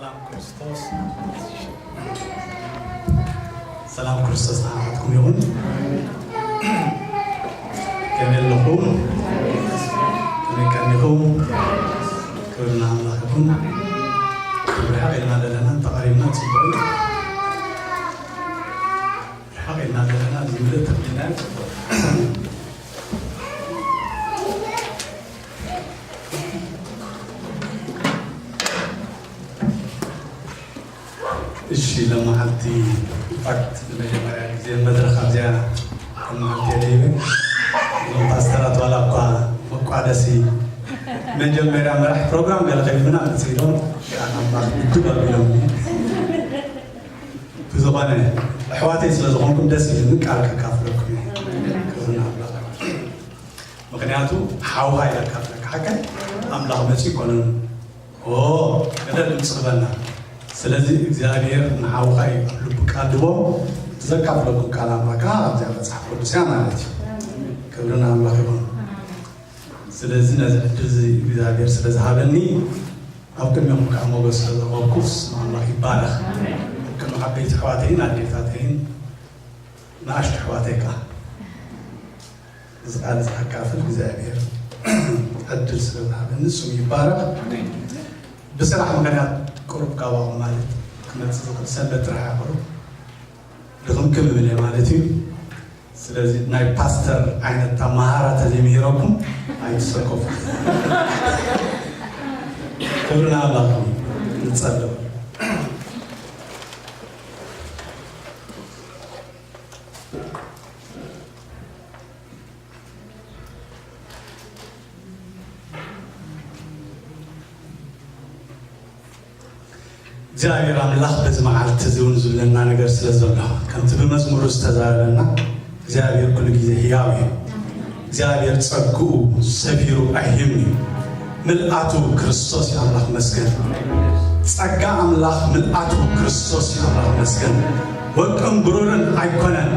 ሰላም ክርስቶስ፣ ሰላም ክርስቶስ ንዓኻትኩም ይኹን። ከመይ ኣለኹም? ከመይ ቀኒኹም? ክብሪ ንኣምላኽ ይኹን። ርሕቕ ኢልና ዘለና እንተቐሪብና ጽቡቕ እዩ። ርሕቕ ኢልና ዘለና ዝምልእ ተብልና ጽቡቕ። እሺ፣ ለመዓልቲ ኢንፋክት ንመጀመርያ ግዜ መድረኽ ኣብዚኣ ለመዓልቲ የለይበ። እዞም ፓስተራት ዋላ እኳ መቋደሲ መጀመርያ መራሕ ፕሮግራም ገለ ከይብና መጺኦም ቃል ኣምላኽ ምድብ ኣቢሎም። ብዝኾነ ኣሕዋተይ ስለ ዝኾንኩም ደስ ኢሉኒ ቃል ከካፍለኩም እየ። ክብሪ ንኣምላኽ። ምኽንያቱ ሓውኻ ኢለ ካፍለካ ሓቀ ኣምላኽ መጺኡ ይኮነን። ኦ፣ ገለ ድምፂ ክበና። ስለዚ እግዚኣብሔር ንሓውኻ እዩ ኣብ ልቡ ቃል ድቦ ዘካፍለኩም ቃል ኣምላካ ኣብዚኣ መጽሓፍ ቅዱስ እያ ማለት እዩ። ክብሪ ንኣምላኽ ይኹን። ስለዚ ነዚ ዕድል እዚ እግዚኣብሔር ስለ ዝሃበኒ ኣብ ቅድሚኹም ከዓ ሞገስ ስለ ዝረኸብኩ ስም ኣምላኽ ይባረኽ። ኣብ ቅድሚ ዓበይቲ ኣሕዋተይን ኣዴታተይን ንኣሽቱ ኣሕዋተይ ከዓ እዚ ቃል እዚ ከካፍል እግዚኣብሔር ዕድል ስለ ዝሃበኒ ስሙ ይባረኽ። ብስራሕ ምኽንያት ቁሩብ ካባኹም ማለት ክመፅእ ዝኽእል ሰንበት ጥራሕ እያ ቁሩብ ድኽምክም እብል እየ ማለት እዩ። ስለዚ ናይ ፓስተር ዓይነት ኣመሃራ ተዘይምሂረኩም ኣይትሰከፉ። ክብሪ ንኣምላኽ ይኹን። ንጸልእ። እግዚኣብሔር ኣምላኽ በዚ መዓልቲ እዚ እውን ዝብለና ነገር ስለ ዘሎ ከምቲ ብመዝሙሩ ዝተዛረበና እግዚኣብሔር ኩሉ ግዜ ህያው እዩ። እግዚኣብሔር ጸግኡ ሰፊሩ ኣይህብን እዩ። ምልኣቱ ክርስቶስ እዩ ኣምላኽ መስገን። ጸጋ ኣምላኽ ምልኣቱ ክርስቶስ እዩ ኣምላኽ መስገን። ወርቅን ብሩርን ኣይኮነን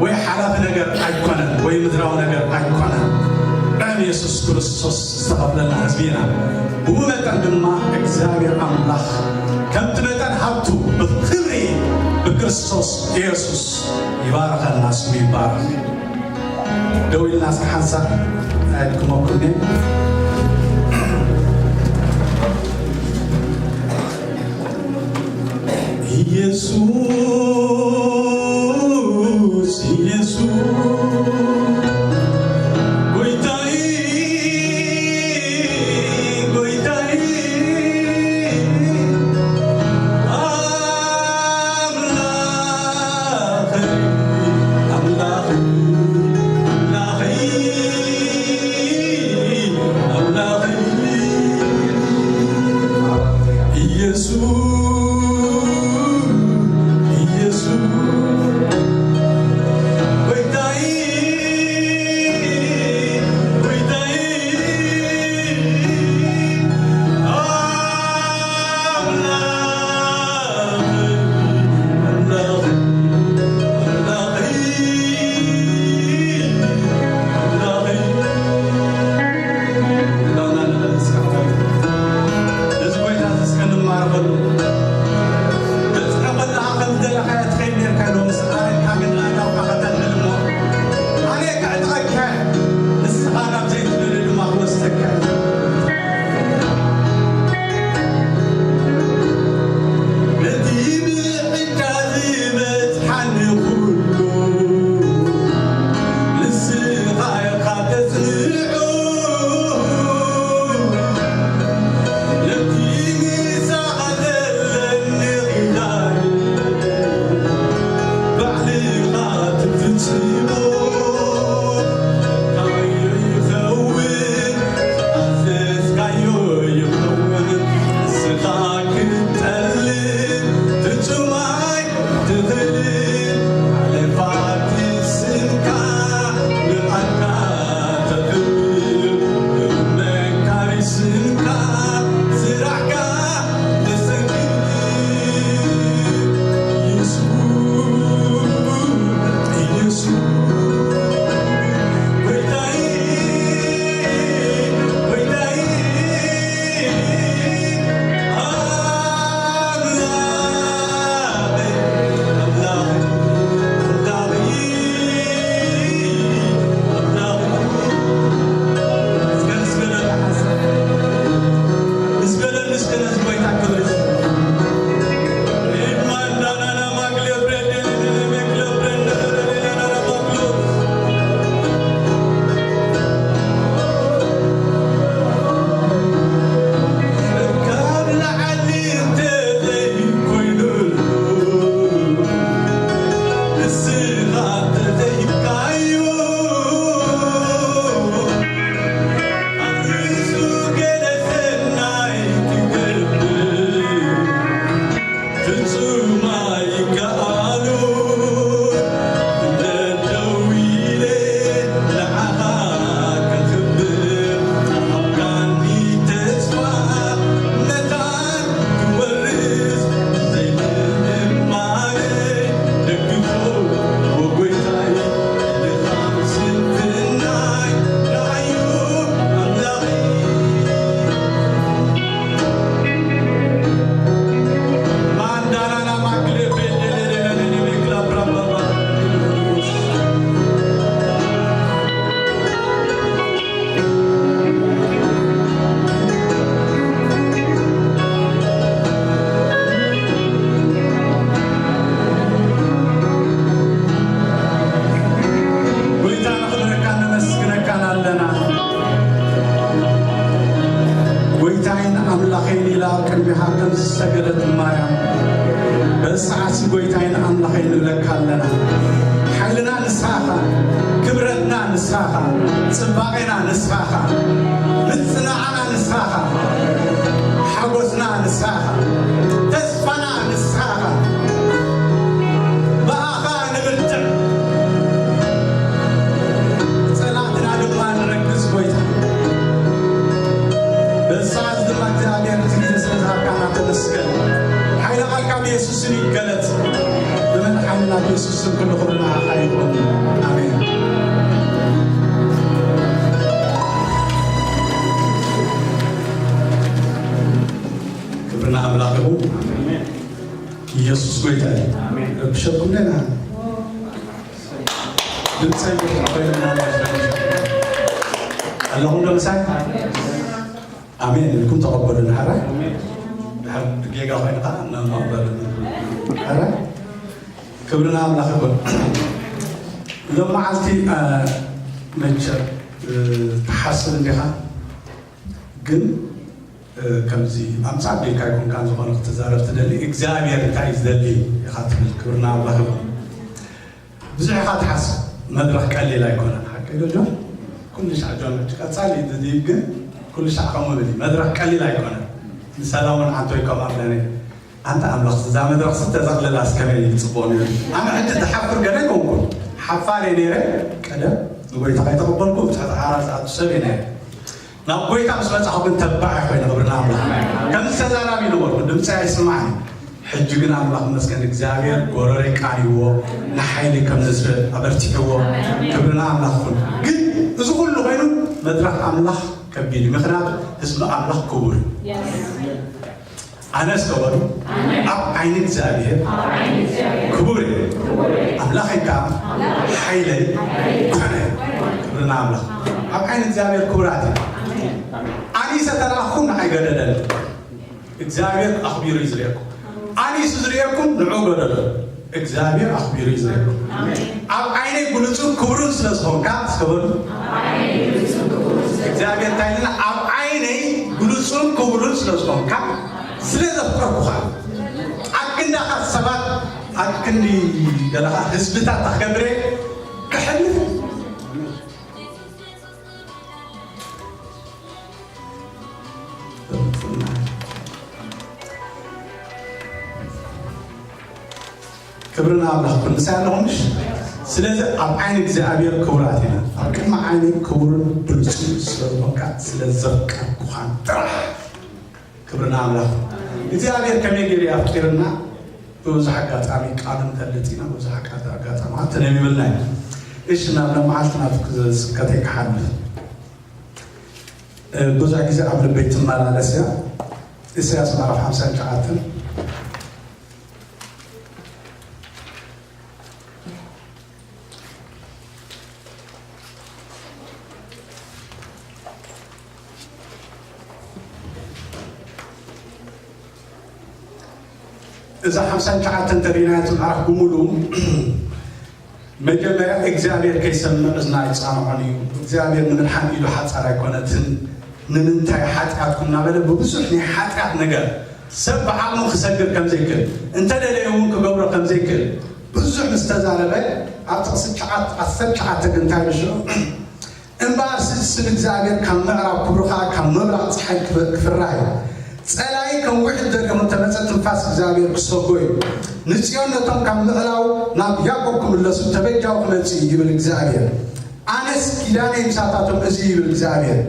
ወይ ሓላፊ ነገር ኣይኮነን ወይ ምድራዊ ነገር ኣይኮነን። ደም የሱስ ክርስቶስ ዝተኸፍለልና ህዝቢ ኢና። ብኡ መጠን ድማ እግዚኣብሔር ኣምላኽ ከምቲ መጠን ሃብቱ ብኽብሪ ብክርስቶስ ኢየሱስ ይባርኸና፣ ስሙ ይባረኽ። ደው ኢልና እስኪ ሓንሳብ ኣየድክመኩም እየ። ኢየሱስ ኢየሱስ ጎይታይ ጎይታይ ኣምላኸይ ኣምላኸይ ኣምላኸይ ኣምላኸይ ኢየሱስ ኢየሱስ ጎይታይ ጎይታይ ኣምላኽ ኣምላኽ ኣምላኸይ ኣምላኸይ ኢሎና ንመልስ። ነዚ ጎይታ እዚ እስከ ንማረኸሉ። ኣምላኸይን ኢላ ኣብ ቅድሚኻ ከም ዝሰገደት ማርያም፣ በዚ ሰዓት እዚ ጎይታይን ኣምላኸይን ንብለካ ኣለና። ሓይልና ንስኻ ኢኻ፣ ክብረትና ንስኻ ኢኻ፣ ጽባቐና ንስኻ ኢኻ፣ ምጽንናዕና ንስኻ ኢኻ፣ ሓጎስና ንስኻ ኢኻ፣ ተስፋና ንስኻ ኢኻ። ብኣኻ ንብርትዕ፣ ጸላእትና ድማ ንረግጽ ጎይታ። በዚ ሰዓት ድማ እግዚኣብሔር እቲ ግዜ ስለ ዝሃብካና ተመስገን። ሓይሊ ቃልካ ብየሱስ ስም ይገለጽ። ብመድሓኒና ብየሱስ ስም ኩሉ ክብሪ ንዓኻ ይኹን። ኣሜን። ክብሪ ንኣምላኽ ይኹን። ኢየሱስ ጎይታ እዩ። ኣሜን። ረብሸኩም ሌና ድምፀ ኣለኹም ዶ ምሳይ? ኣሜን ኢልኩም ተቐበሉ። ንሓራ ድሓር ጌጋ ኮይንካ እናማቕበሉ ሓራ ክብሪ ንኣምላኽ ይኹን። ሎም መዓልቲ መቸ ትሓስብ እንዲኻ ግን ከምዚ ኣምጻእ ቢልካ ኣይኮንካን ዝኾነ ክትዛረብ ትደሊ እግዚኣብሔር እንታይ እዩ ዝደሊ ኢኻ ትብል። ክብርና ኣምላኽ ይኹን። ብዙሕ ኢኻ ትሓስብ። መድረኽ ቀሊል ኣይኮነን። ሓቂ ዶ ጆን? ኩሉ ሻዕ ጆን ሕጂ ቀጻሊ እዩ ዝድይብ ግን ኩሉ ሻዕ ከምኡ ብል እዩ። መድረኽ ቀሊል ኣይኮነን። ንሰላሙን ዓንቶይ ከም ኣለኒ ኣንታ ኣምላኽ እዛ መድረኽ ሲ ተዘቕልላስ ከመይ እዩ ጽቡቕ ነይሩ። ኣነ ሕጂ ዝሓፍር ገለ ኣይኮንኩን። ሓፋር እየ ነይረ ቀደም ንጎይታ ከይተቐበልኩ ብትሕቲ ሓራ ዝኣቱ ሰብ እየ ነይረ። ናብ ጎይታ ምስ መጻኹ ግን ተባዕ ኮይነ ክብርና ኣምላኽ። ከምዚ ተዛራቢ ነበርኩ፣ ድምፂ ኣይስማዕን። ሕጂ ግን ኣምላኽ ይመስገን እግዚኣብሔር ጎረረይ ቃንይዎ ንሓይሊ ከም ዘስረ ኣበርቲሕዎ። ክብርና ኣምላኽ ይኹን። ግን እዚ ኩሉ ኮይኑ መድረኽ ኣምላኽ ከቢድ እዩ። ምኽንያቱ ህዝቢ ኣምላኽ ክቡር እዩ። ኣነስ ከበሉ ኣብ ዓይኒ እግዚኣብሔር ክቡር እየ። ኣምላኸይ ከዓ ሓይለይ ኮነ። ክብርና ኣምላኽ ኣብ ዓይኒ እግዚኣብሔር ክቡራት እዩ። ኣኒሰ ተረኣኹም ንዓይ ገደደኒ። እግዚኣብሔር ኣኽቢሩ እዩ ዝርእየኩም። ኣኒሱ ዝርእየኩም ንዑ ገደዶ። እግዚኣብሔር ኣኽቢሩ እዩ ዝርእየኩም። ኣብ ዓይነይ ግሉጽን ክቡርን ስለ ዝኾንካ እስከ በሉ። እግዚኣብሔር እንታይ ኢልና ኣብ ዓይነይ ግሉጽን ክቡርን ስለ ዝኾንካ ስለ ዘፍቀርኩኻ ኣክንዳኻ ሰባት ኣክንዲ ገለኻ ህዝብታት ኣክገብረ ክሕልፍ ክብርና ኣምላኽ ኩሉ ምሳይ ኣለኹምሽ። ስለዚ ኣብ ዓይኒ እግዚኣብሔር ክቡራት ኢና። ኣብ ቅድሚ ዓይኒ ክቡርን ብሉጽን ስለ ዝኾንካ ስለ ዘፍቀርኩኻ ጥራሕ ክብርና ኣምላኽ እግዚኣብሔር ከመይ ገይሩ ኣፍቂርና ብብዙሕ ኣጋጣሚ ቃል እንፈልጥ ኢና። ብዙሕ ኣጋጣሚ ተነቢብልና እዩ። እሺ ናብ መዓልቲ ናብ ስብከተይ ክሓልፍ ብዙሕ ግዜ ኣብ ልበይ ትመላለስ እያ። ኢሳያስ ምዕራፍ ሓምሳን ትሽዓተን እዛ ሓምሳን ትሽዓተን እንተሪእናያ እቲ ምዕራፍ ብምሉኡ መጀመርያ እግዚኣብሔር ከይሰምዕ እዝና ኣይጻንዖን እዩ። እግዚኣብሔር ንምድሓን ኢዱ ሓጻር ኣይኮነትን። ንምንታይ ሓጢኣትኩም እናበለ ብብዙሕ ናይ ሓጢኣት ነገር ሰብ ብዓቕሙ ክሰግር ከም ዘይክእል እንተደለየ እውን ክገብሮ ከም ዘይክእል ብዙሕ ምስ ተዛረበ ኣብ ጥቕሲ ትሽዓተ ዓሰርተ ትሽዓተ ግን እንታይ ኢሉ ሽዑ እምበኣር ስም እግዚኣብሔር ካብ ምዕራብ ክብሩ ኸዓ ካብ ምብራቕ ፀሓይ ክፍራህ እዩ። ፀላኢ ከም ውሕጅ ደሪኹ እንተመፀ ትንፋስ እግዚኣብሔር ክሰጎ እዩ። ንፅዮን ነቶም ካብ ምዕራብ ናብ ያዕቆብ ክምለሱ ተበጃዊ ክመፅእ እዩ ይብል እግዚኣብሔር። ኣነስ ኪዳነይ ምሳታቶም እዚ ይብል እግዚኣብሔር።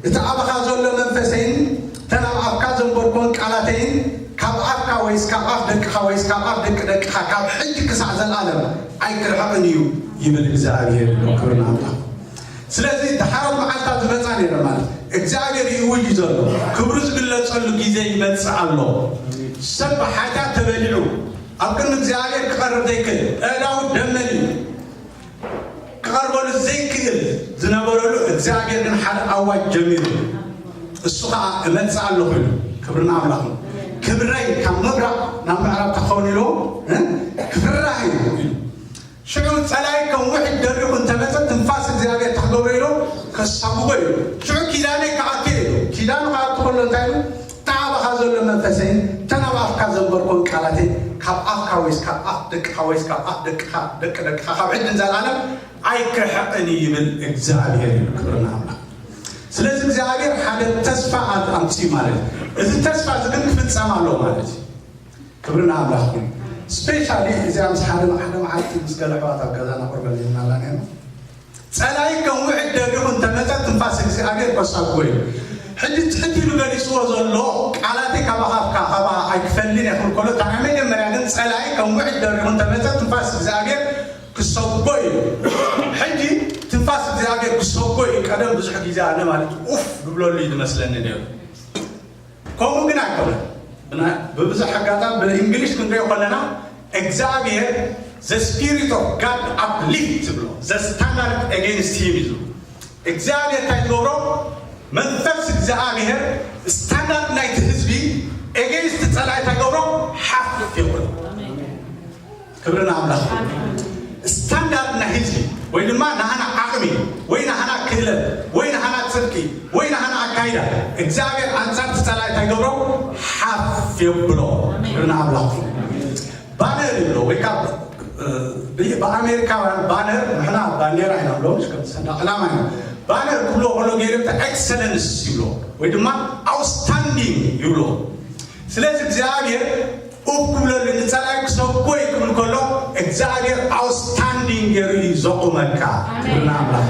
እቲ ኣባኻ ዘሎ መንፈሰይን እተን ኣብ ኣፍካ ዘንበርኩወን ቃላተይን ካብ ኣፍካ ወይስ ካብ ኣፍ ደቅኻ ወይስ ካብ ኣፍ ደቂ ደቅኻ ካብ ሕጂ ክሳዕ ዘለኣለም ኣይክርሕቕን እዩ ይብል እግዚኣብሔር። ክብሪ ንኣምላኽ። ስለዚ ደሓሮት መዓልታት ዝመጻ ነይረ ማለት እግዚኣብሔር ይእውጅ እዩ ዘሎ። ክብሩ ዝግለጸሉ ግዜ ይመጽእ ኣሎ። ሰብ ብሓጢኣት ተበሊዑ ኣብ ቅድሚ እግዚኣብሔር ክቐርብ ዘይክእል ኣእዳዉ ደም መሊኡ ክቐርበሉ ዘይክእል ዝነበረሉ እግዚኣብሔር ግን ሓደ ኣዋጅ ጀሚሩ እሱ ከዓ እመጽእ ኣለኹ ኢሉ። ክብሪ ንኣምላኽ። ክብረይ ካብ ምብራቕ ናብ ምዕራብ ተኸውን ኢሉ ክፍራህ እዩ ኢሉ። ሽዑ ጸላኢ ከም ውሕጅ ደሪኹ እንተመጸ ትንፋስ እግዚኣብሔር ተክገብሮ ኢሉ ከሳጉጎ እዩ። ሽዑ ኪዳነይ ክኣቱ ኢሉ። ኪዳኑ ክኣቱ ከሎ እንታይ ኢሉ? ኣፍካ ዘሎ መንፈሰይን እተን ኣብ ኣፍካ ዘንበርኮን ቃላተይ ካብ ኣፍካ ወይስ ካብ ኣፍ ደቅኻ ወይስ ካብ ኣፍ ደቅኻ ደቂ ደቅኻ ካብ ዕድን ዘላለም ኣይክርሕቕን እዩ ይብል እግዚኣብሔር እዩ። ክብርና ኣምላኽ። ስለዚ እግዚኣብሔር ሓደ ተስፋ ኣምፅኡ ማለት እዩ። እዚ ተስፋ እዚ ግን ክፍጸም ኣለዎ ማለት እዩ። ክብርና ኣምላኽ። ስፔሻሊ እዚኣ ምስ ሓደ ሓደ መዓልቲ ምስ ገለ ኣሕዋት ኣብ ገዛና ቁርበ ዜናላ ነይሩ። ጸላኢ ከም ውሕጅ ደሪኹ እንተመጸ ትንፋስ እግዚኣብሔር ከሳጉ እዩ። ሕጂ ትሕት ኢሉ ገሊጽዎ ዘሎ ቃላተይ ካብ ኣኻፍካ ካብ ኣይክፈልን እየ ክብል ከሎ እታ ናይ መጀመርያ ግን ጸላኢ ከም ውሕጅ ደሪኹ እንተመጸ ትንፋስ እግዚኣብሔር ክሰጎ እዩ። ሕጂ ትንፋስ እግዚኣብሔር ክሰጎ እዩ። ቀደም ብዙሕ ግዜ ኣነ ማለት ኡፍ ዝብለሉ እዩ ዝመስለኒ ነይሩ። ከምኡ ግን ኣይኮነን። ብና- ብብዙሕ ኣጋጣሚ ብእንግሊሽ ክንሪኦ ከለና እግዚኣብሔር the spirit of God uplift ትብሎ the standard against him እዩ። እግዚኣብሔር እንታይ ትገብሮ? መንፈስ እግዚኣብሔር ስታንዳርድ ናይቲ ህዝቢ ኤጌንስት ጸላኢ እንታይ ገብሮ? ሓፍ ይብሎ። ክብሪ ንኣምላኽ። ስታንዳርድ ናይ ህዝቢ ወይ ድማ ናህና ዓቕሚ ወይ ናህና ክእለት ወይ ናህና ጽድቂ ወይ ናህና ኣካይዳ እግዚኣብሔር ኣንጻር እቲ ጸላኢ እንታይ ገብሮ? ሓፍ የብሎ። ክብሪ ንኣምላኽ። ባነር ይብሎ ወይ ካብ እ፣ ብ- ብኣሜሪካውያን ባነር ንሕና ባንዴራ ኢና ብሎ ከም ሰንደቕ ዕላማ ኢና። ባነር ክብሎ ከሎ ገይሮም ኤክሰለንስ ይብሎ ወይ ድማ ኣውትስታንዲንግ ይብሎ። ስለዚ እግዚኣብሔር ኡፍ ክብለሉ ንጸላኢ ክሰጎ ክብል ከሎ እግዚኣብሔር ኣውትስታንዲንግ ገይሩ እዩ ዘቑመካ። ክብሪ ንኣምላኽ።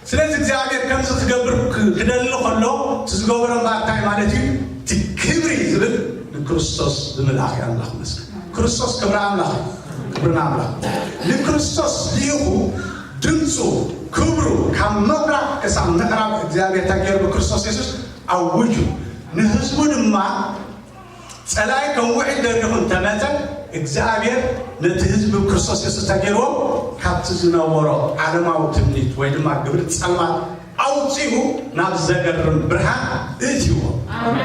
ስለዚ እግዚኣብሔር ከምዚ ክገብር ክ- ክደሊ ከሎ እቲ ዝገበሮ እምበር እንታይ ማለት እዩ? እቲ ክብሪ ዝብል ንክርስቶስ ብምልኣኽ እዩ። ኣምላኽ መስገን። ክርስቶስ ክብሪ ኣምላኽ እዩ። ክብሪ ንኣምላኽ። ንክርስቶስ ልኢኹ ድምፁ ክብሩ ካብ ምብራቕ ክሳብ ምዕራብ እግዚኣብሔር እንታይ ገይሩ ብክርስቶስ የሱስ ኣውጁ። ንህዝቡ ድማ ጸላኢ ከም ውዒል ደሪኹ እንተመጸ እግዚኣብሔር ነቲ ህዝቢ ክርስቶስ የሱስ ተገይርዎ ካብቲ ዝነበሮ ዓለማዊ ትምኒት ወይ ድማ ግብሪ ጸልማት ኣውፂኡ ናብ ዘገርም ብርሃን እእትዎ።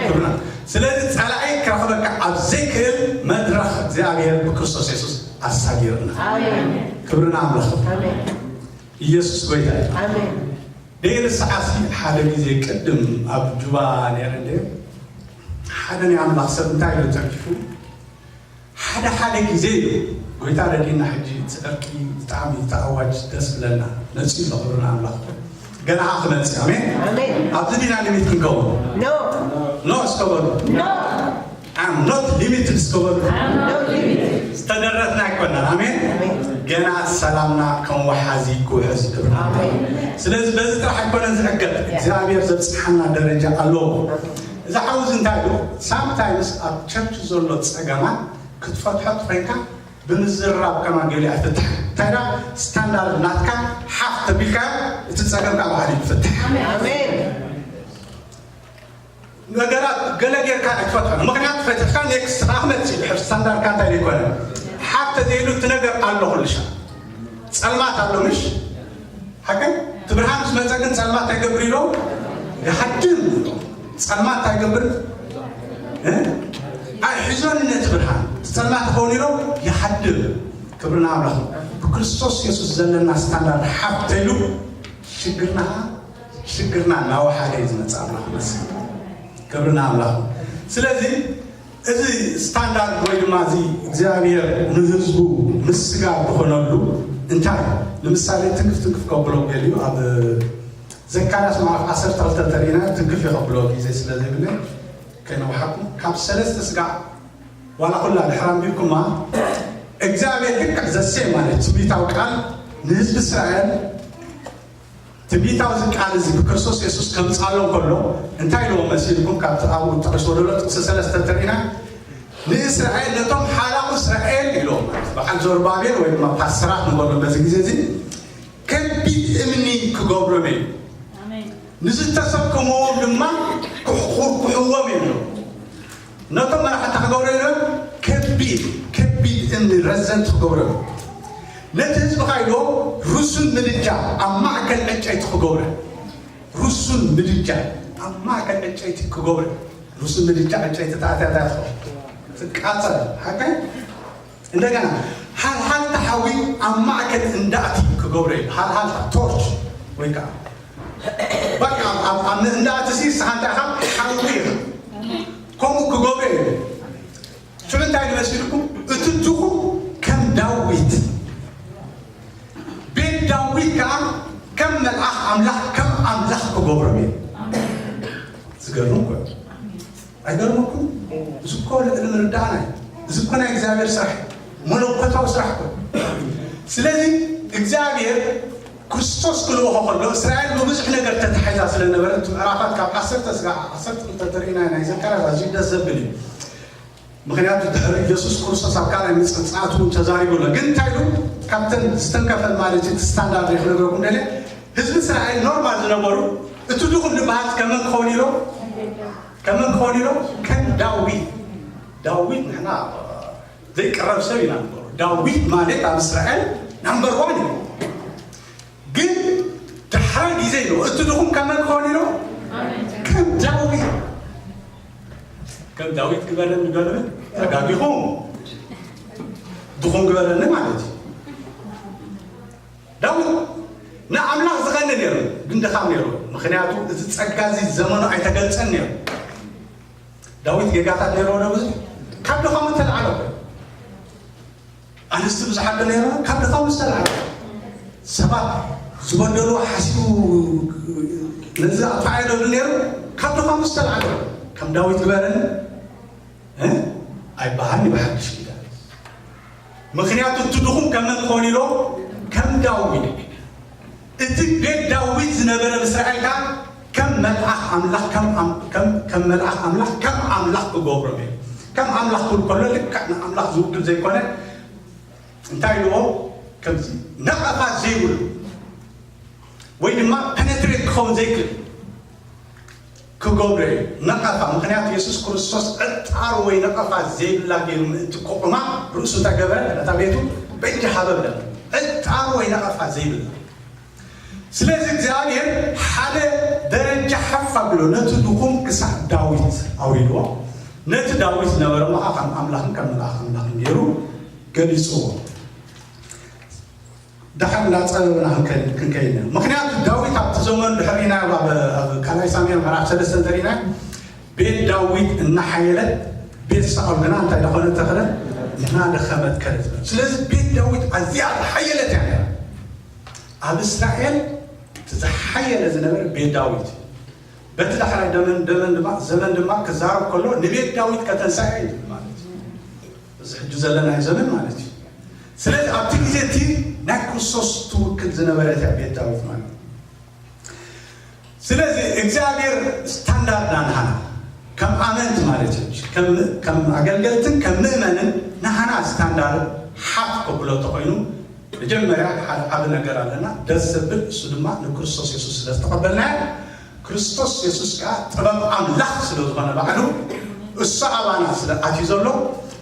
ክብርና ስለዚ ጸላኢ ክረኽበካ ኣብ ዘይክእል መድረኽ እግዚኣብሔር ብክርስቶስ የሱስ ኣሳጊርና። ክብርና ኣምላኽ። ኢየሱስ ጎይታ እዩ። ደይርሳዓሲ ሓደ ግዜ ቅድም ኣብ ጁባ ነይረ እንደ ሓደ ናይ ኣምላኽ ሰብ እንታይ ኢሉ ተርኪፉ ሓደ ሓደ ግዜ እዩ ጎይታ ረዲና ሕጂ እቲ ዕርቂ ብጣዕሚ ተኣዋጅ ደስ ብለና መፂኡ ኣሎ ክብሪ ንኣምላኽ ገና ከዓ ክመፅእ ኣሜን ኣብዚ ዲና ሊሚት ክንከውን ኖ እስከበሉ I'm not limited እስከበሉ ዝተደረትና ኣይኮናን ኣሜን ገና ሰላምና ከም ወሓዚ ክውሕዝ ክብርና ስለዚ በዚ ጥራሕ ኣይኮነን ዝዕገት እግዚኣብሔር ዘብፅሓና ደረጃ ኣለዎ እዚ ሓውዚ እንታይ ዶ ሳምታይምስ ኣብ ቸርች ዘሎ ፀገማት ክትፈትሖ ኮይንካ ብምዝራብ ከማን ገሊኣ ትፍትሕ እንታይ ዳ ስታንዳርድ ናትካ ሓፍ ተቢልካ እቲ ፀገምካ ባዕሉ ይፍትሕ ነገራት ገለ ጌርካ ኣይትፈትሖ ምክንያት ፈትሕካ ኔክስት ካ ክመፅእ ድሕር ስታንዳርድካ እንታይ ዘይኮነ ሓፍ ተዘይሉ እቲ ነገር ኣሎ ኩልሻ ፀልማት ኣሎ ምሽ ሓቀ እቲ ብርሃን ምስ መፀ ግን ፀልማት እንታይ ገብር ኢሎ ይሃድም ፀልማት እንታይ ገብር ኣይሕዞን ነቲ ብርሃን እቲ ፀልማት ክኸውን ኢሎ ይሃድም ክብርና ኣምላኽ ብክርስቶስ የሱስ ዘለና ስታንዳርድ ሓፍ ተይሉ ሽግርና ሽግርና እናወሓደ እዩ ዝመፅእ ኣምላኽ ይመስል ክብርና ኣምላኽ ስለዚ እዚ ስታንዳርድ ወይ ድማ እዚ እግዚኣብሔር ንህዝቡ ምስጋር ዝኾነሉ እንታይ ንምሳሌ ትንክፍ ትንክፍ ከብሎ ገሊዩ ኣብ ዘካርያስ ምዕራፍ ዓሰርተ ክልተ ተሪእና ትንክፍ የኸብሎ ግዜ ስለ ዘይብለ ከይነውሓኩም ካብ ሰለስተ ስጋዕ ዋላ ኩላ ድሕር ኣንቢብኩማ እግዚኣብሔር ልክዕ ዘሴ ማለት ትንቢታዊ ቃል ንህዝቢ እስራኤል ትንቢታዊ እዚ ቃል እዚ ብክርስቶስ የሱስ ከምጻሎም ከሎ እንታይ ኢልዎም መሲልኩም ካብቲ ኣብኡ ጥቕስ ወደሎ ጥቕሲ ሰለስተ ተሪእና ንእስራኤል ነቶም ሓላቑ እስራኤል ኢልዎም በዓል ዞርባቤል ወይ ድማ ፓስተራት ንበሎም በዚ ግዜ እዚ ከቢድ እምኒ ክገብሮም እዩ ንዝተሰከምዎም ድማ ክኩሕኩሕዎም እዮም ነቶም መራሕቲ ክገብሮ ኢሎም ከቢድ ከቢድ እምኒ ረዘንቲ ክገብሮ ነቲ ህዝቢ ካይዶ ሩሱን ምድጃ ኣብ ማእከል ዕጨይቲ ክገብረ ሩሱን ምድጃ ኣብ ማእከል ዕጨይቲ ክገብረ ሩሱን ምድጃ ዕጨይቲ ተኣትያ እንታይ ትኸውን ትቃጸል ሓቀ እንደገና ሃልሃልታ ሓዊ ኣብ ማእከል እንዳእቲ ክገብረ እዩ ሃልሃልታ ቶርች ወይ ከዓ በቃ ኣብ እንዳእቲ ሲ ስሓንታ ኢኻ ሓዊ ኢኻ ኢልኩም፣ እቲ ድኹም ከም ዳዊት፣ ቤት ዳዊት ከዓ ከም መልኣኽ ኣምላኽ፣ ከም ኣምላኽ ክገብሮም እየ። ዝገርም እኮ እዩ። ኣይገርመኩም? እዚ እኮ ልዕሊ ምርዳእና እዩ። እዚ እኮ ናይ እግዚኣብሔር ስራሕ እዩ። መለኮታዊ ስራሕ እኮ እዩ። ስለዚ እግዚኣብሔር ክርስቶስ ክልእኾ ከሎ እስራኤል ብብዙሕ ነገር ተታሒዛ ስለነበረት፣ ምዕራፋት ካብ ዓሰርተ ስጋዕ ዓሰርተ ክልተ ተርእና ናይ ዘካርያስ ኣዝዩ ደስ ዘብል እዩ። ምክንያቱ ድሕሪ ኢየሱስ ክርስቶስ ኣብ ካልኣይ ምጽኣቱ እውን ተዛሪቡ ኣሎ። ግን እንታይ ኢሉ? ካብተን ዝተንከፈን ማለት እቲ ስታንዳርድ ክነግረኩም ደለ፣ ህዝቢ እስራኤል ኖርማል ዝነበሩ፣ እቲ ድኹም ዝበሃል ከመን ክኸውን ኢሎ? ከመን ክኸውን ኢሎ? ከም ዳዊት። ዳዊት ንሕና ዘይቀረብ ሰብ ኢና ንበሩ። ዳዊት ማለት ኣብ እስራኤል ናምበር ዋን እዩ። ግን ድሓር ግዜ ኢሉ፣ እቲ ድኹም ከመን ክኸውን ኢሉ? ከም ዳዊት። ከም ዳዊት ግበረኒ ገለ ተጋጊኹም። ድኹም ግበረኒ ማለት እዩ። ዳዊት ንኣምላኽ ዝቐኒ ነይሩ፣ ግን ድኻም ነይሩ። ምክንያቱ እዚ ጸጋ እዚ ዘመኑ ኣይተገልጸን ነይሩ። ዳዊት ጌጋታት ነይርዎ ዶ ብዙሕ? ካብ ድኻሙ ዝተልዓለ እኮ። ኣንስቲ ብዙሓት ዶ ነይርዎ? ካብ ድኻሙ ዝተልዓለ። ሰባት ዝበደልዎ ሓሲቡ ነዚ ኣጥፍኣዮ ዶ ነይሩ? ካብ ድኻሙ ዝተልዓለ። ከም ዳዊት ግበረኒ፣ እ? ኣይበሃልን ብሓድሽ ኪዳን። ምክንያቱ እቲ ድኹም ከመን ክኾን ኢሎ? ከም ዳዊት። እቲ ቤት ዳዊት ዝነበረ እስራኤል ከኣ ከም መልኣኽ ኣምላኽ፣ ከም ኣም-፣ ከም፣ ከም መልኣኽ ኣምላኽ፣ ከም ኣምላኽ ክገብሮም እዩ። ከም ኣምላኽ ክብል ከሎ ልክዕ ንኣምላኽ ዝውክል ዘይኮነ፣ እንታይ ኢልዎ? ከምዚ ነቐፋ ዘይብሉ ወይ ድማ ፐነትሬት ክኸውን ዘይክእል ክገብሮ እዩ። ነቐፋ፣ ምክንያቱ የሱስ ክርስቶስ ዕጣር ወይ ነቐፋ ዘይብላ ገይሩ ምእንቲ ክቑማ ርእሱ እንታይ ገበረ? ነታ ቤቱ በጃ ሃበ ብለ። ዕጣር ወይ ነቐፋ ዘይብላ። ስለዚ እግዚኣብሔር ሓደ ደረጃ ሓፍ ኣብሎ፣ ነቲ ድኹም ክሳዕ ዳዊት ኣውሪድዎ። ነቲ ዳዊት ዝነበረ መዓ ከም ኣምላኽን ከም መልኣኽ ኣምላኽን ገይሩ ገሊጽዎ። ደሓር እንዳጸበብና ክንከይድ፣ ክንከይድ ኢና። ምክንያቱ ዳዊት ኣብቲ ዘመኑ ድሕሪ ኢናዮ ኣብ፣ ኣብ ካልኣይ ሳሙኤል ምዕራፍ ሰለስተ እንተሪኢና፣ ቤት ዳዊት እናሓየለት፣ ቤት ሳኦል ግና እንታይ ደኾነ ተኸለ? እናደኸመት ከደት። ስለዚ ቤት ዳዊት ኣዝያ ዝሓየለት እያ ነይራ። ኣብ እስራኤል እቲ ዝሓየለ ዝነበረ ቤት ዳዊት። በቲ ዳሕራይ ደመን፣ ደመን ድማ፣ ዘመን ድማ ክዛረብ ከሎ ንቤት ዳዊት ከተንሳኤ እዩ ማለት እዩ። እዚ ሕጂ ዘለናዮ ዘመን ማለት እዩ። ስለዚ ኣብቲ ግዜ እቲ ናይ ክርስቶስ ትውክል ዝነበረት እያ ቤት ዳዊት ማለት እዩ። ስለዚ እግዚኣብሔር ስታንዳርድና ንሃና ከም ኣመንቲ ማለት እዩ። ከም፣ ከም ኣገልገልትን ከም ምእመንን ንሃና ስታንዳርድ ሓፍ ከብሎ ተኾይኑ መጀመርያ ሓደ ዓቢ ነገር ኣለና፣ ደስ ዘብል፣ እሱ ድማ ንክርስቶስ የሱስ ስለ ዝተቐበልናዮ፣ ክርስቶስ የሱስ ከኣ ጥበብ ኣምላኽ ስለ ዝኾነ ባዕሉ፣ እሱ ኣባና ስለ ኣትዩ ዘሎ፣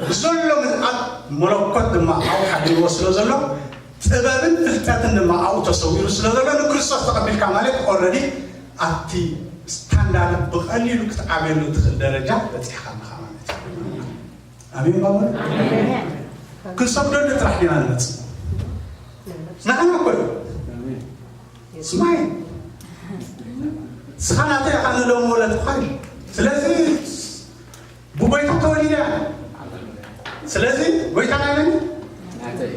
ብዘሎ ምልኣት መለኮት ድማ ኣብኡ ሓዲርዎ ስለ ዘሎ፣ ጥበብን ፍልጠትን ድማ ኣብኡ ተሰዊሩ ስለ ዘሎ፣ ንክርስቶስ ተቐቢልካ ማለት ኦልረዲ ኣብቲ ስታንዳርድ ብቐሊሉ ክትዓብየሉ ትኽእል ደረጃ በጺሕካ ኣለኻ ማለት እዩ። ኣሜን ባቦ? ኣሜን። ክንሰግደሉ ጥራሕ ዲና ንመጽእ? ንዓና እኮ እዩ። ኣሜን። ስማይ፣ ንስኻ ናተይ ኢኻ ንለሙ ወለድኻ እዩ። ስለዚ ብጎይታ ተወሊደ እያ። ስለዚ ጎይታ ናይ መን እዩ? ናተይ።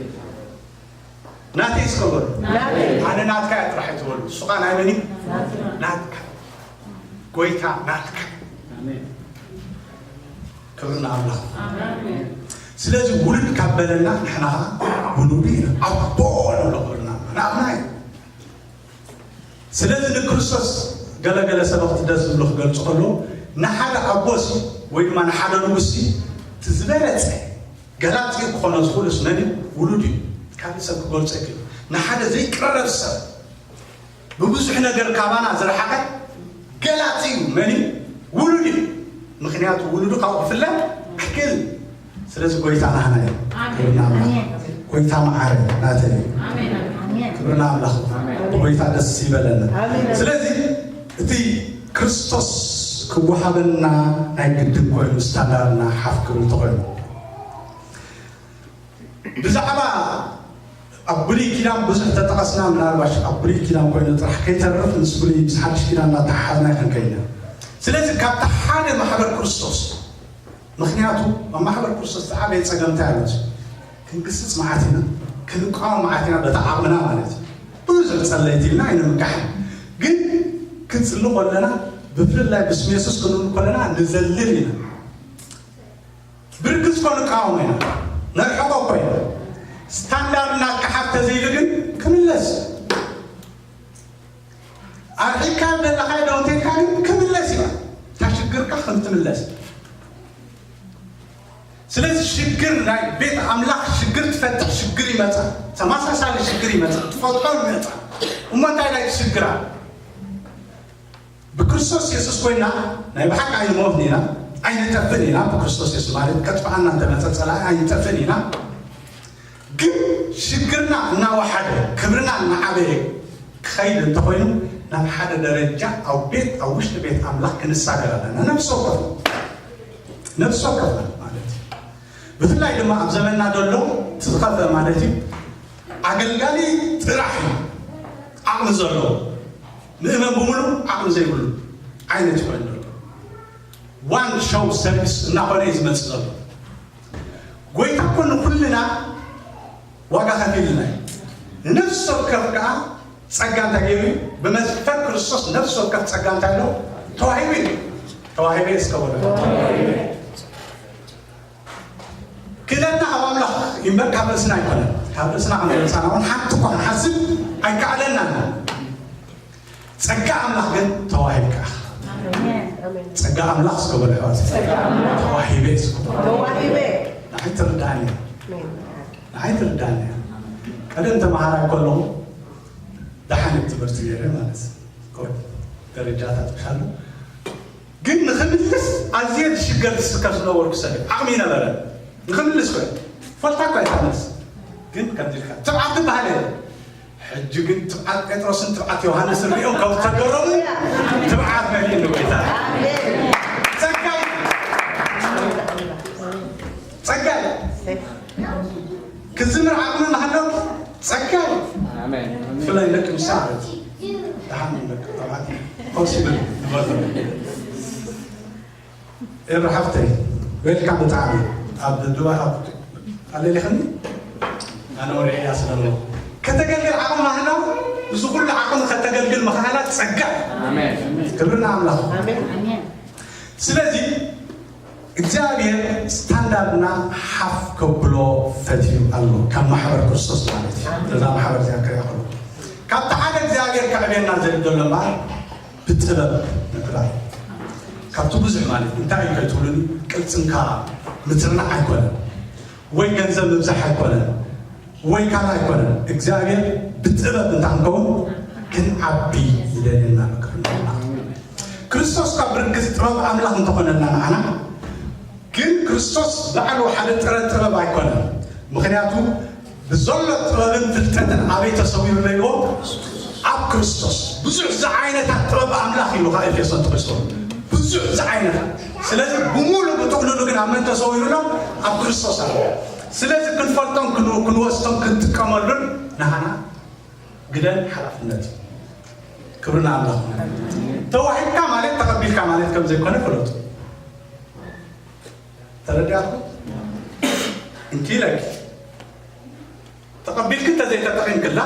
ናተይ እስከ በሉ። ናተይ። ኣነ ናትካ እየ ጥራሕ ኣይትበሉ። ንሱ ኸኣ ናይ መን እዩ? ናትና። ናትካ። ጎይታ ናትካ። ኣሜን። ክብሪ ንኣምላኽ። ኣሜን። ስለዚ ውሉድ ካብ በለና ንሕና ኸኣ ውሉዱ ኢና። ኣቦ ንብሎ ክብሪ ንኣምላኽ። ንኣምና እዩ። ስለዚ ንክርስቶስ ገለ ገለ ሰበኽቲ ደስ ዝብሉ ክገልጹ ከለዉ፣ ንሓደ ኣቦሲ ወይ ድማ ንሓደ ንጉስሲ እቲ ዝበለጸ ገላጺኡ ክኾኖ ዝኽእልስ መን እዩ? ውሉድ እዩ። ካልእ ሰብ ክገልጾ ኣይክእልን። ንሓደ ዘይቀረብ ሰብ፣ ብብዙሕ ነገር ካባና ዝረሓቐ ገላጺ እዩ። መን እዩ? ውሉድ እዩ። ምኽንያቱ ውሉዱ ካብኡ ክፍለ ኣይክእልን። ስለዚ ጎይታ ናህና እዩ። ኣሜን። ክብሪ ንኣምላኽ። ኣሜን። ጎይታ መዓረ ናተይ እዩ። ኣሜን። ኣሜን። ክብሪ ንኣምላኽ። ኣሜን። ብጎይታ ደስ ይበለና። ኣሜን። ስለዚ እቲ ክርስቶስ ክወሃበና ናይ ግድን ኮይኑ፣ ስታንዳርድና ሓፍ ክብል ተኾይኑ፣ ብዛዕባ ኣብ ብሉይ ኪዳን ብዙሕ ተጠቐስና፣ ምናልባሽ ኣብ ብሉይ ኪዳን ኮይኑ ጥራሕ ከይተርፍ ምስ ብሉይ ምስ ሓድሽ ኪዳን እናተሓሓዝና ይኽንከይና። ስለዚ ካብቲ ሓደ ማሕበር ክርስቶስ ምኽንያቱ ኣብ ማሕበር ክርስቶስ ዝዓበየ ጸገም እንታይ ኣሎ? ክንግስጽ መዓት ኢና፣ ክንቃወም መዓት ኢና፣ በታ ዓቕምና ማለት እዩ። ብዙሕ ጸለይቲ ኢልና ኣይንምካሕን። ግን ክንጽሊ ከለና፣ ብፍላይ ብስም የሱስ ክንብል ከለና ንዘልል ኢና። ብርግጽ ኮ ንቃወሞ ኢና፣ ነርሕቆ እኮ ኢና። ስታንዳርድና ክሓት ተዘይሉ ግን ክምለስ። ኣርሒካ ዘለኻ ደውቴካ ግን ክምለስ እዩ። እታ ሽግርካ ከም ትምለስ። ስለዚ ሽግር ናይ ቤት ኣምላኽ ሽግር ትፈትሕ ሽግር ይመጻ። ተመሳሳሊ ሽግር ይመጻ። ትፈትሖ ይመጻ። እሞ እንታይ ናይ ሽግራ? ብክርስቶስ የሱስ ኮይና ናይ ብሓቂ ኣይንሞትን ኢና፣ ኣይንጠፍን ኢና። ብክርስቶስ የሱስ ማለት ከጥፍኣና እንተመጸ ጸላኢ ኣይንጠፍን ኢና። ግን ሽግርና እናወሓደ ክብርና እናዓበየ ክኸይድ እንተኾይኑ ናብ ሓደ ደረጃ ኣብ ቤት ኣብ ውሽጢ ቤት ኣምላኽ ክንሳገር ኣለና። ነፍሲ ወከፍ ነፍሲ ወከፍና ማለት እዩ። ብፍላይ ድማ ኣብ ዘመንና ዘሎ እቲ ዝኸፍአ ማለት እዩ ኣገልጋሊ ጥራሕ እዩ ዓቕሚ ዘለዎ። ምእመን ብምሉእ ዓቕሚ ዘይብሉ ዓይነት ይኾን ዘሎ። ዋን ሾው ሰርቪስ እናኾነ እዩ ዝመጽእ ዘሎ። ጎይታ እኮ ንኩልና ዋጋ ከፊልና እዩ። ንነፍሲ ወከፍ ከዓ ጸጋ እንታይ ገይሩ እዩ? ብመስፈር ክርስቶስ ነፍሲ ወከፍ ጸጋ እንታይ ኣሎ? ተዋሂቡ እዩ። ተዋሂበ እስከ በሉ። ክእለትና ካብ ኣምላኽ እዩ እምበር ካብ ርእስና ኣይኮነን። ካብ ርእስና ከም ርእስና እውን ሓንቲ እኳ ክንሓስብ ኣይከኣለናን። ጸጋ ኣምላኽ ግን ተዋሂብካ። ጸጋ ኣምላኽ እስከ በሉ ኣሕዋት። ተዋሂበ እስከ በሉ። ተዋሂበ። ንዓይ ትርዳእኒ እያ። ንዓይ ትርዳእኒ እያ። ቀደም ተምሃራይ ከለኹ ደሓን ትምህርቲ ገይረ ማለት ደረጃታት ምሻሉ ግን ንኽምልስ ኣዝየ ዝሽገር ዝስከፍ ዝነበርኩ ሰብ እየ። ዓቕሚ ይነበረ ንኽምልስ ኮ ፈልታ እኳ ኣይትመልስ ግን ከምዚ ኢልካ ትብዓት ትበሃል እየ። ሕጂ ግን ትብዓት ጴጥሮስን ትብዓት ዮሃንስን ሪኦም ካብ ዝተገረሙ ትብዓት መሊእኒ ጎይታ። ጸጋይ ጸጋይ ክዝምር ዓቕሚ ማህለው ጸጋይ ኣሜን። ብፍላይ ደቂ ምሳዕ ደሓን ደቂ ተባዕት ኮርስ ይብል ንበሎ። ኤረ ሓፍተይ ዌልካም። ብጣዕሚ ኣብ ድዋ ኣብ ኣለሊኽኒ ኣነ ወደ እያ ስለሎ ከተገልግል ዓቕሚ ማህለው እዚ ኩሉ ዓቕሚ ከተገልግል ምኽኣላ ጸጋ። ኣሜን። ክብርና ኣምላኽ። ኣሜን። ስለዚ እግዚኣብሔር ስታንዳርድና ሓፍ ከብሎ ፈትዩ ኣሎ። ካብ ማሕበር ክርስቶስ ማለት እዩ። እዛ ማሕበር እዚኣ ክሪኣ ከሎ ካብቲ ሓደ እግዚኣብሔር ከዕብየና ዘድሎ እምበኣር ብጥበብ ምግባር ካብቲ ብዙሕ ማለት እንታይ እዩ ከይትብሉኒ ቅልጽምካ ምትርናዕ ኣይኮነን ወይ ገንዘብ ምብዛሕ ኣይኮነን ወይ ካልእ ኣይኮነን። እግዚኣብሔር ብጥበብ እንታ ክንከውን ክንዓቢ ይደልየና ምክርና። ክርስቶስ ካብ ብርግጽ ጥበብ ኣምላኽ እንተኾነና ንዓና ግን ክርስቶስ ባዕሉ ሓደ ጥረ ጥበብ ኣይኮነን። ምኽንያቱ ብዘሎ ጥበብን ፍልጠትን ኣበይ ተሰዊሩ ኢልዎ ኣብ ክርስቶስ ብዙሕ ዝዓይነታት ጥበብ ኣምላኽ ኢሉ ካብ ኤፌሶን ተኸስቶ ብዙሕ ዝዓይነታት። ስለዚ ብሙሉ ብጥቕልሉ ግን ኣብ መን ተሰዊሩ ኣሎ? ኣብ ክርስቶስ ኣሎ። ስለዚ ክንፈልጦም ክንወስዶም ክንጥቀመሉን ንሃና ግደን ሓላፍነት እዩ። ክብርና ኣምላኽ። ተዋሂብካ ማለት ተቐቢልካ ማለት ከም ዘይኮነ ፍለጡ። ተረዲኣኩም? እንኪ ኢለኪ ተቐቢልኪ እንተዘይተጠቒምክላ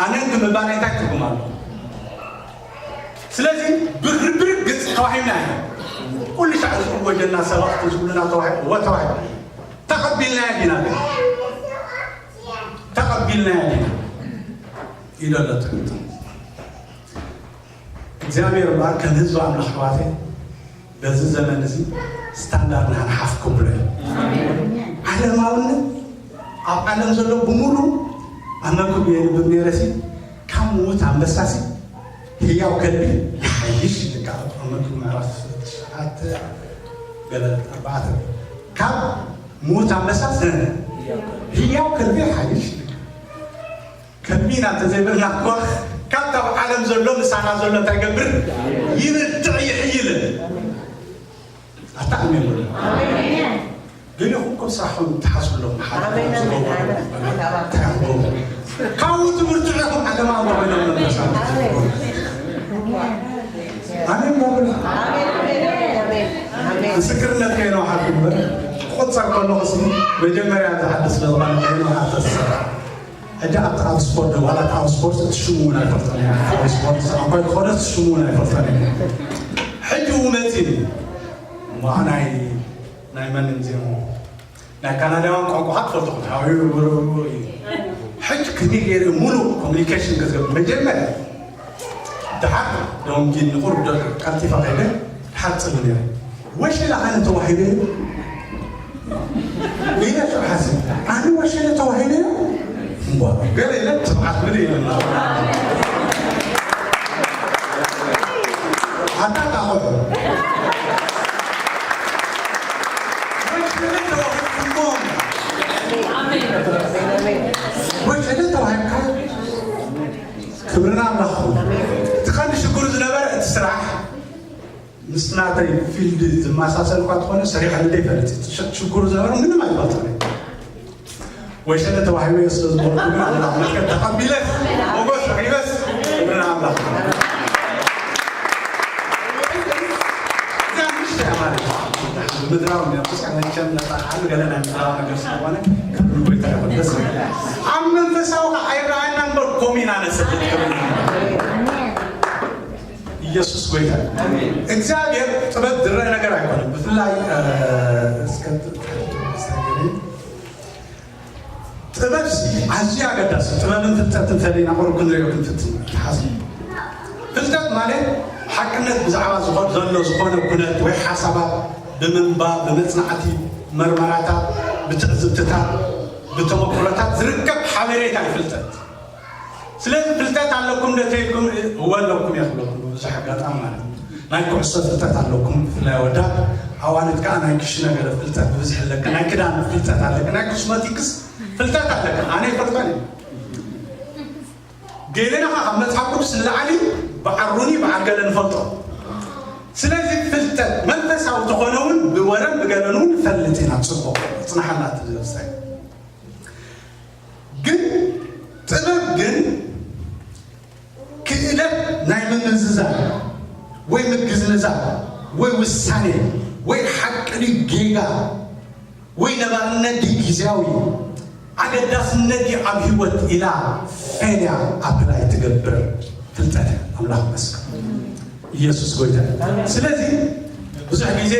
ኣነ እንክምባል እንታይ ትርጉም ኣሎ? ስለዚ ብርግጽ ተዋሂብና ኢና። ኩሉ ሻዕ ዝወጀና ሰባት ዝብሉና ተዋሂብ ወተዋሂብ ተቐቢልናዮ ዲና ግን ተቐቢልናዮ ዲና ኢዶ ኣለትክልቱ እግዚኣብሔር እምበኣር ከም ህዝቢ ኣምላኽ ኣሕዋተይ በዚ ዘመን እዚ ስታንዳርድና ንሓፍ ክብሎ እዩ። ዓለማውነት ኣብ ዓለም ዘሎ ብምሉ ኣብ መክብ የንብብ ነይረሲ ካብ ምዉት ኣንበሳሲ ህያው ከልቢ ይሓይሽ ይልካ ኣብ መክብ ምዕራፍ ትሽዓተ ገለ ኣርባዕተ ካብ ምዉት ኣንበሳ ዘነ ህያው ከልቢ ይሓይሽ ይልካ ከቢና እንተዘይበልና እኳ ካብ ካብ ዓለም ዘሎ ምሳና ዘሎ እንታይ ገብር ይብርትዕ ይሕይልን ኣታ ኣሜን በሉ። ገሊኹም እኮ ስራሕኹም ትሓስብሎም ሓደ ኣሜን፣ ኣሜን፣ ኣሜን። ካብኡ ትብርትዑ ኢኹም ዓለማዊ ኮይኖም መንፈሳዊ ኣሜን በሉ። ኣሜን፣ ኣሜን፣ ኣሜን፣ ኣሜን። ምስክርነት ከይነውሓልኩ እምበር፣ ክቑጸር ከለኹ ሲ መጀመርያ ዝሓድስ ለባም ከይነውሓልኩ ተሰራ። ሕጂ ኣብቲ ኣብ ስፖርት፣ ዋላ ኣብ ስፖርት እቲ ሽሙ እውን ኣይፈልጦን እየ። ኣብ ስፖርት ሰዓምኳ ዝኾነ እቲ ሽሙ እውን ኣይፈልጦን እየ። ሕጂ እውን መፂኒ። እሞ ናይ፣ ናይ መን እዚኦም ናይ ካናዳውያን ቋንቋ ትፈልጡ እዩ። ሕጂ ከመይ ገይረ ሙሉ ኮሚኒኬሽን ክትገብር መጀመርያ ድሓር ደንጊ ንቑር ዶ ቀልጢፋ ከይደ ድሓር ጽሊ ነይረ። ወሸላ ኣነ ተዋሂበ እዩ። ኢለ ሽዑ ሓሲብ፣ ኣነ ወሸላ ተዋሂበ እዩ። እምቧ፣ ገለ ኢለ ትብዓት ምን ኢለ ኣታ ቃቑሑ። ወሸለ ተዋሂብኩሞም። ወሸለ ተዋሂብካ። ክብርና ኣምላኽ ይኹን። እቲ ቀንዲ ሽግሩ ዝነበረ እቲ ስራሕ ምስ ናተይ ፊልድ ዝመሳሰል እኳ እንተኾነ ሰሪሐሉ ዘይፈልጥ። እቲ ሽ-፣ ሽግሩ ዝነበረ ምንም ኣይፈልጥን። ወሸለ ተዋሂበ ስለ ዝበልኩ ግን ኣምላኽ መስገን ተቐቢለስ ሞጎስ ረኺበስ ክብርና ኣምላኽ። እዚኣ ንእሽቶ እያ ማለት እዩ። ምድራዊ ነብስ መቸም ነፃ ካሉ ገለ ናይ ምድራዊ ነገር ስለሆነ ክብሪ ጎይታ ይኹን። ደስ ይብል። ኣብ መንፈሳዊ ከዓ ኣይረኣየና እምበር ኮሚና ነስብት ክብርና ኢየሱስ ጎይታ። እግዚኣብሔር ጥበብ ዝረአ ነገር ኣይኮነን። ብፍላይ፣ እ፣ እስከ ጥበብ ሲ ኣዝዩ ኣገዳሲ፣ ጥበብን ፍልጠትን ፈሊና ቁሩብ ክንሪኦ ክንፍትን ይሓስብ። ፍልጠት ማለት ሓቅነት ብዛዕባ ዝኾ-፣ ዘሎ ዝኾነ ኩነት ወይ ሓሳባት ብምንባብ፣ ብመጽናዕቲ፣ መርመራታት፣ ብትዕዝብትታት፣ ብተመኩሮታት ዝርከብ ሓበሬታ እዩ ፍልጠት። ስለዚ ፍልጠት ኣለኩም ዶ ተይልኩም? እወ ኣለኩም እየ ክብለኩም ብብዙሕ ኣጋጣሚ ማለት እዩ። ናይ ኩዕሶ ፍልጠት ኣለኩም፣ ብፍላይ ኣወዳት ኣዋልድ ከዓ ናይ ክሺ ነገረ ፍልጠት ብብዝሒ ኣለክን፣ ናይ ክዳን ፍልጠት ኣለክን፣ ናይ ኮስሞቲክስ ፍልጠት ኣለክን። ኣነ ይፈልጠን እዩ። ገለና ከዓ ካብ መጽሓፍ ቅዱስ ንላዕሊ በዓል ሩኒ በዓል ገለ ንፈልጦ። ስለዚ ፍልጠት መንፈሳዊ ተኾነ እውን ብወረን ብገለን እውን ንፈልጥ ኢና። ጽቡቕ፣ ጽናሓና እቲ ዝነብሳይ። ግን ጥበብ ግን ክእለት ናይ ምምዝዛን ወይ ምግዝምዛን ወይ ውሳኔ ወይ ሓቂ ድዩ ጌጋ ወይ ነባርነት ድዩ ግዝያዊ ኣገዳስነት ድዩ ኣብ ህይወት ኢላ ፌልያ ኣፕላይ ትገብር ፍልጠት እያ። ኣምላኽ መስገን ኢየሱስ ጎይታ። ስለዚ ብዙሕ ግዜ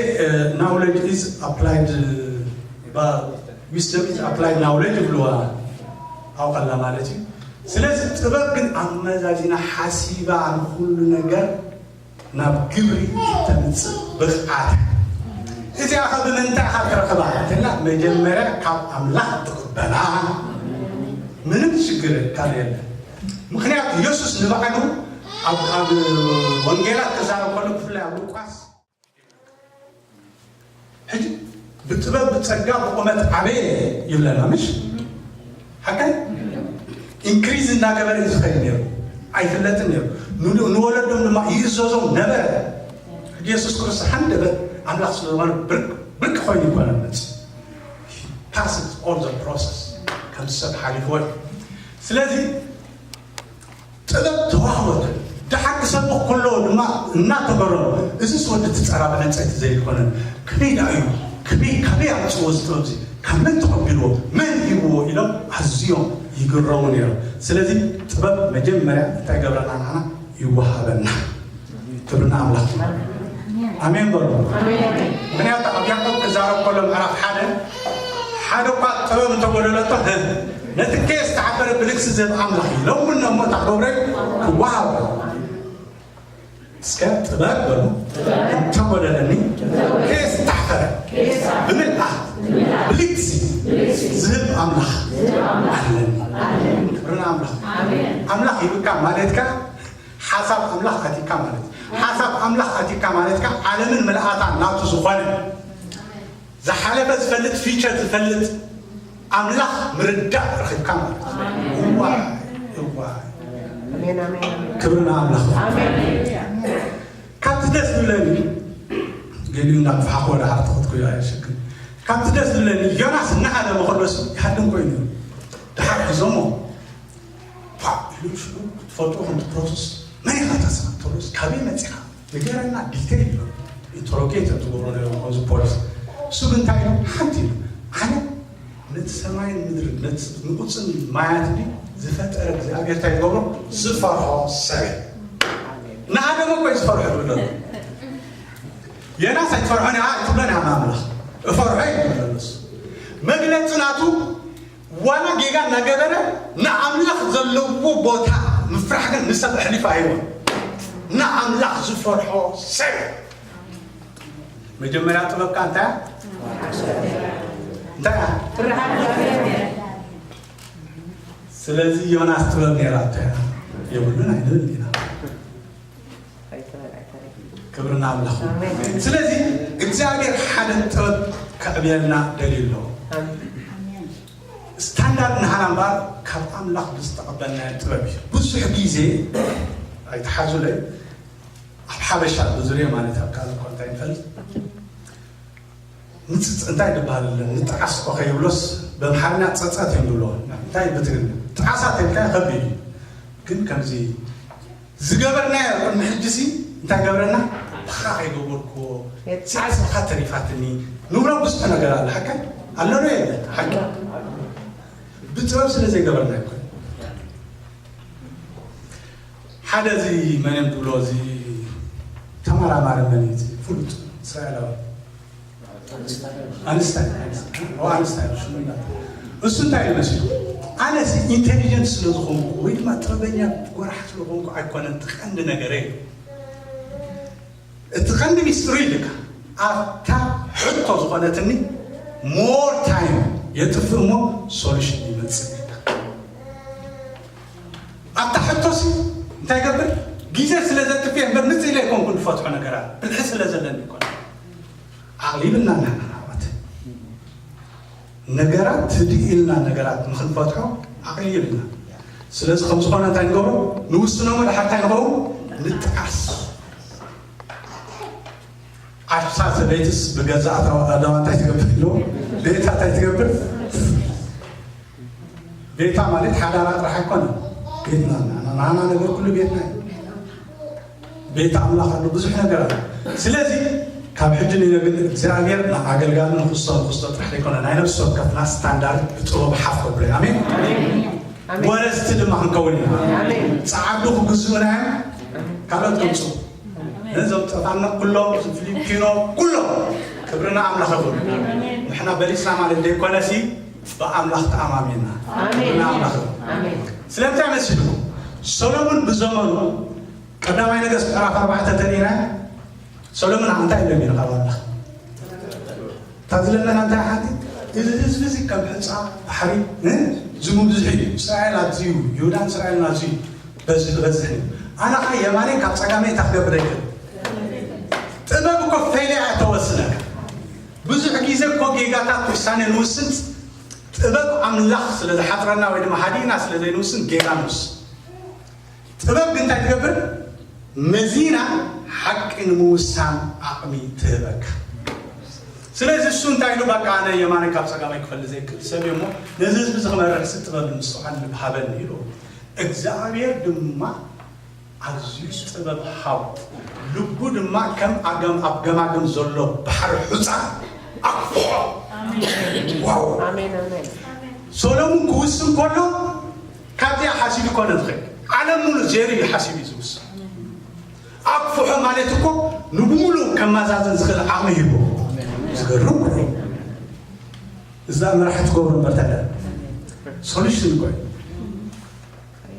knowledge is applied wisdom is applied knowledge ይብልዋ ኣውቀላ ማለት እዩ። ስለዚ ጥበብ ግን ኣመዛዚና ሓሲባ ንኩሉ ነገር ናብ ግብሪ እተምፅእ ብቕዓት። እዚኣ ከ ብምንታይ ኢኻ ትረኽባ? እንተላ መጀመርያ ካብ ኣምላኽ ትቕበላ። ምንም ሽግር ካልእ የለን። ምክንያቱ የሱስ ንባዕሉ ኣብ፣ ኣብ ወንጌላት ክዛረብ ከሎ ብፍላይ ኣብ ሉቃስ ሕጂ ብጥበብ ብጸጋ ብቑመት ዓበየ ይብለና ምሽ ሓቀን ኢንክሪዝ እናገበረ እዩ ዝኸይድ ነይሩ። ኣይፍለጥን ነይሩ። ንወለዶም ድማ ይእዘዞም ነበረ። ሕጂ የሱስ ክርስቶስ ሓንደበት ኣምላኽ ስለ ዝኾነ ብርቅ ብርቅ ኮይኑ ይኮነ መጽ ፓስድ ኦል ዘ ፕሮሰስ ከም ሰብ ሓሊፍዎ እዩ። ስለዚ ጥበብ ተዋህወት ደሓር ክሰብኽ ከሎ ድማ እናተገረሙ እዚስ ወዲ እቲ ጸራቢ ዕንጸይቲ ዘይኮነን ከመይ ደኣ እዩ ከመይ ካበይ ኣምጽዎ እዚ ጥበብ እዚ ካብ መን ተቐቢልዎ መን ሂብዎ ኢሎም ኣዝዮም ይግረሙ ነይሮም። ስለዚ ጥበብ መጀመርያ እንታይ ገብረና ንዓና ይወሃበና። ክብርና ኣምላኽ። ኣሜን በሉ። ምክንያቱ ኣብ ያዕቆብ ክዛረብ ከሎ ምዕራፍ ሓደ ሓደ እኳ ጥበብ እንተጎደለቶ ነቲ ከየስተዓበረ ብልግሲ ዝህብ ኣምላኽ እዩ። ሎምና እሞ እታ ክብረይ ክወሃብ እስከ ጥበብ በሉ እንተጎደለኒ ከየስተዓበረ ብምልኣት ብልግሲ ዝህብ ኣምላኽ ኣለኒ። ክብርና ኣምላኽ። ኣምላኽ ይብካ ማለትካ ሓሳብ ኣምላኽ ኣቲካ ማለት እዩ። ሓሳብ ኣምላኽ ኣቲካ ማለት ከዓ ዓለምን ምልኣታን ናቱ ዝኾነ ዝሓለፈ ዝፈልጥ ፊቸር ዝፈልጥ ኣምላኽ ምርዳእ ረኺብካ ማለት እዩ። እዋ እዋ ክብርና ኣምላኽ። ካብቲ ደስ ዝብለኒ ገሊኡ እንዳፍሓኹ ወደ ዓርትኹት ኩያ የሸክም ካብቲ ደስ ዝብለኒ ዮናስ እናሃለመ ከሎስ ይሃድም ኮይኑ ድሓር ሒዞሞ ፓ ኢሉ ሽዑ ክትፈልጦ ከምቲ ፕሮሰስ መን ኢኻ እታ ሰብ ተብሎስ ካበይ መፂኻ ንገረና ዲቴል ይብሎ። ኢንተሮጌት እዮም ዝገብሩ ነይሮም ከምዚ ፖሊስ። እሱ ግን እንታይ ኢሉ ሓንቲ ኢሉ ኣነ ነቲ ሰማይን ምድርን ነቲ ንቁፅን ማያት ድዩ ዝፈጠረ እግዚኣብሔር እንታይ ይገብሮ ዝፈርሖ ሰብ እየ። ንኣደም እኮ እዩ ዝፈርሖ ዝብሎ። የናስ ኣይትፈርሖን እያ ኣይትብሎን እያ ኣምላኽ እፈርሖ እዩ ዝብሎ። መግለፂ ናቱ ዋላ ጌጋ እናገበረ ንኣምላኽ ዘለዎ ቦታ ምፍራሕ ግን ንሰብ ኣሕሊፋ ኣይቦን። ንኣምላኽ ዝፈርሖ ሰብ መጀመርያ ጥበብካ እንታይ እንታይ ስለዚ ዮናስ ጥበብ ነይራ እንታይ የብሉን ኣይንብል ኢና። ክብርና ኣምላኽ። ስለዚ እግዚኣብሔር ሓደ ጥበብ ከዕብየልና ደልዩ ኣሎ። ስታንዳርድ ንሃና እምበኣር ካብ ኣምላኽ ብዝተቐበልናዮ ጥበብ እዩ። ብዙሕ ግዜ ኣይትሓዙለይ ኣብ ሓበሻ ብዙርየ ማለት ኣብ ካልእ እኳ እንታይ ንፈልጥ ምፅፅ እንታይ ዝበሃል ንጣዓስ እኮ ከይብሎስ በምሓርኛ ፀፀት እዮም ዝብሎ እንታይ ብትግርኛ ጣዓሳ ተልካ ከቢድ እዩ። ግን ከምዚ ዝገበርናዮ ቅድሚ ሕጂ ሲ እንታይ ገብረና ብኻ ከይገበርክዎ ሳዕስኻ ተሪፋትኒ ንብሎ ብዙሕ ነገር ኣሎ ሓቀ ኣሎ ዶ የለ ሓቀ ብጥበብ ስለ ዘይገበርና ይኮን ሓደ እዚ መን እዮም ዝብሎ እዚ ተመራማሪ መን እዩ እዚ ፍሉጥ እስራኤላዊ ኣንስታይን ኣንስታይን ሽሙ እሱ እንታይ እዩ መሲሉ ኣነስ ኢንቴሊጀንት ስለ ዝኾንኩ ወይ ድማ ጥበበኛ ጎራሕ ስለ ዝኾንኩ ኣይኮነን እቲ ቀንዲ ነገረ እዩ እቲ ቀንዲ ሚስጥሩ ኢልካ ኣብታ ሕቶ ዝኾነትኒ ሞር ታይም የጥፍእ እሞ ሶሉሽን ይመፅእ ኢልካ ኣብታ ሕቶሲ እንታይ ገብር ግዜ ስለ ዘጥፍእ እምበር ምፅ ኢለ ኣይኮንኩ ዝፈትሖ ነገራት ብልሒ ስለ ዘለኒ ይኮነ ዓቕሊ ይብልና ንሕና ኣሕዋት ነገራት ህድእ ኢልና ነገራት ንክንፈትሖ ዓቕሊ የብልና ስለዚ ከም ዝኾነ እንታይ ንገብሮ ንውስኖ መድሓ እንታይ ንኸውን ንጠዓስ ዓርሳ ሰበይትስ ብገዛእ ኣዳዋ እንታይ ትገብር ኢሉ ቤታ እንታይ ትገብር ቤታ ማለት ሓዳራ ጥራሕ ኣይኮነ ቤትና ናና ነገር ኩሉ ቤትና እዩ ቤት ኣምላኽ ኣሎ ብዙሕ ነገር ኣሎ ስለዚ ካብ ሕጂ ንነግን እግዚኣብሔር ንኣገልጋሊ ንክስቶ ንክስቶ ጥራሕ ዘይኮነ ናይ ነፍሲ ወከፍና ስታንዳርድ ብጥበብ ሓፍ ከብሎ ኣሜን ወረስቲ ድማ ክንከውን ኢና ፃዓዱ ክግዝኡና እዮም ካልኦት ከምፁ ነዞም ጠፋና ኩሎም ፊሊፒኖ ኩሎም ክብርና ኣምላኽ ይኹን ንሕና በሊፅና ማለት ዘይኮነሲ ብኣምላኽ ተኣማሚና ክብርና ኣምላኽ ይኹን ስለምንታይ መሲልኩም ሰሎሞን ብዘመኑ ቀዳማይ ነገስት ምዕራፍ ኣርባዕተ ተሪእና ሰሎሞን እንታይ ኢሎም ይረኸብ ኣላ እታ ዝለመና እንታይ ሓንቲ እዚ ህዝቢ እዚ ከም ሕፃ ባሕሪ ዝምብዝሕ እዩ እስራኤል ኣዝዩ ይሁዳን እስራኤልን ኣዝዩ በዚ ዝበዝሕ እዩ ኣነ ኸ የማነይ ካብ ጸጋመይ እታ ክገብር ኣይክእል ጥበብ እኮ ፌልያ እተወስነካ ብዙሕ ግዜ እኮ ጌጋታት ውሳኔ ንውስን ጥበብ ኣምላኽ ስለ ዝሓጥረና ወይ ድማ ሃዲእና ስለ ዘይንውስን ጌጋ ንውስን ጥበብ ግን እንታይ ትገብር መዚና ሓቂ ንምውሳን ዓቕሚ ትህበካ ስለዚ እሱ እንታይ ኢሉ በቃ ኣነ የማነ ካብ ጸጋማይ ክፈሊ ዘይክእል ሰብ እሞ ነዚ ህዝቢ እዚ ክመርሕሲ ጥበብ ንምስትውዓል ልብ ሃበኒ ኢሉ እግዚኣብሔር ድማ ኣዝዩ ጥበብ ሃቡ ልቡ ድማ ከም ኣገም ኣብ ገማግም ዘሎ ባሕሪ ሑፃ ኣክፍሖ ዋው ሰሎሙን ክውስን ከሎ ካብዚኣ ሓሲቡ ይኮነ ዝኽእል ዓለም ሙሉ ዜሩ እዩ ሓሲቡ እዩ ዝውስን ኣክፍሖ ማለት እኮ ንብሙሉ ከማዛዝን ዝኽእል ዓቕሚ ሂቡ ዝገርም እዛ መራሒ ትገብሩ እምበር ታዲያ ሶሉሽን እኮ እዩ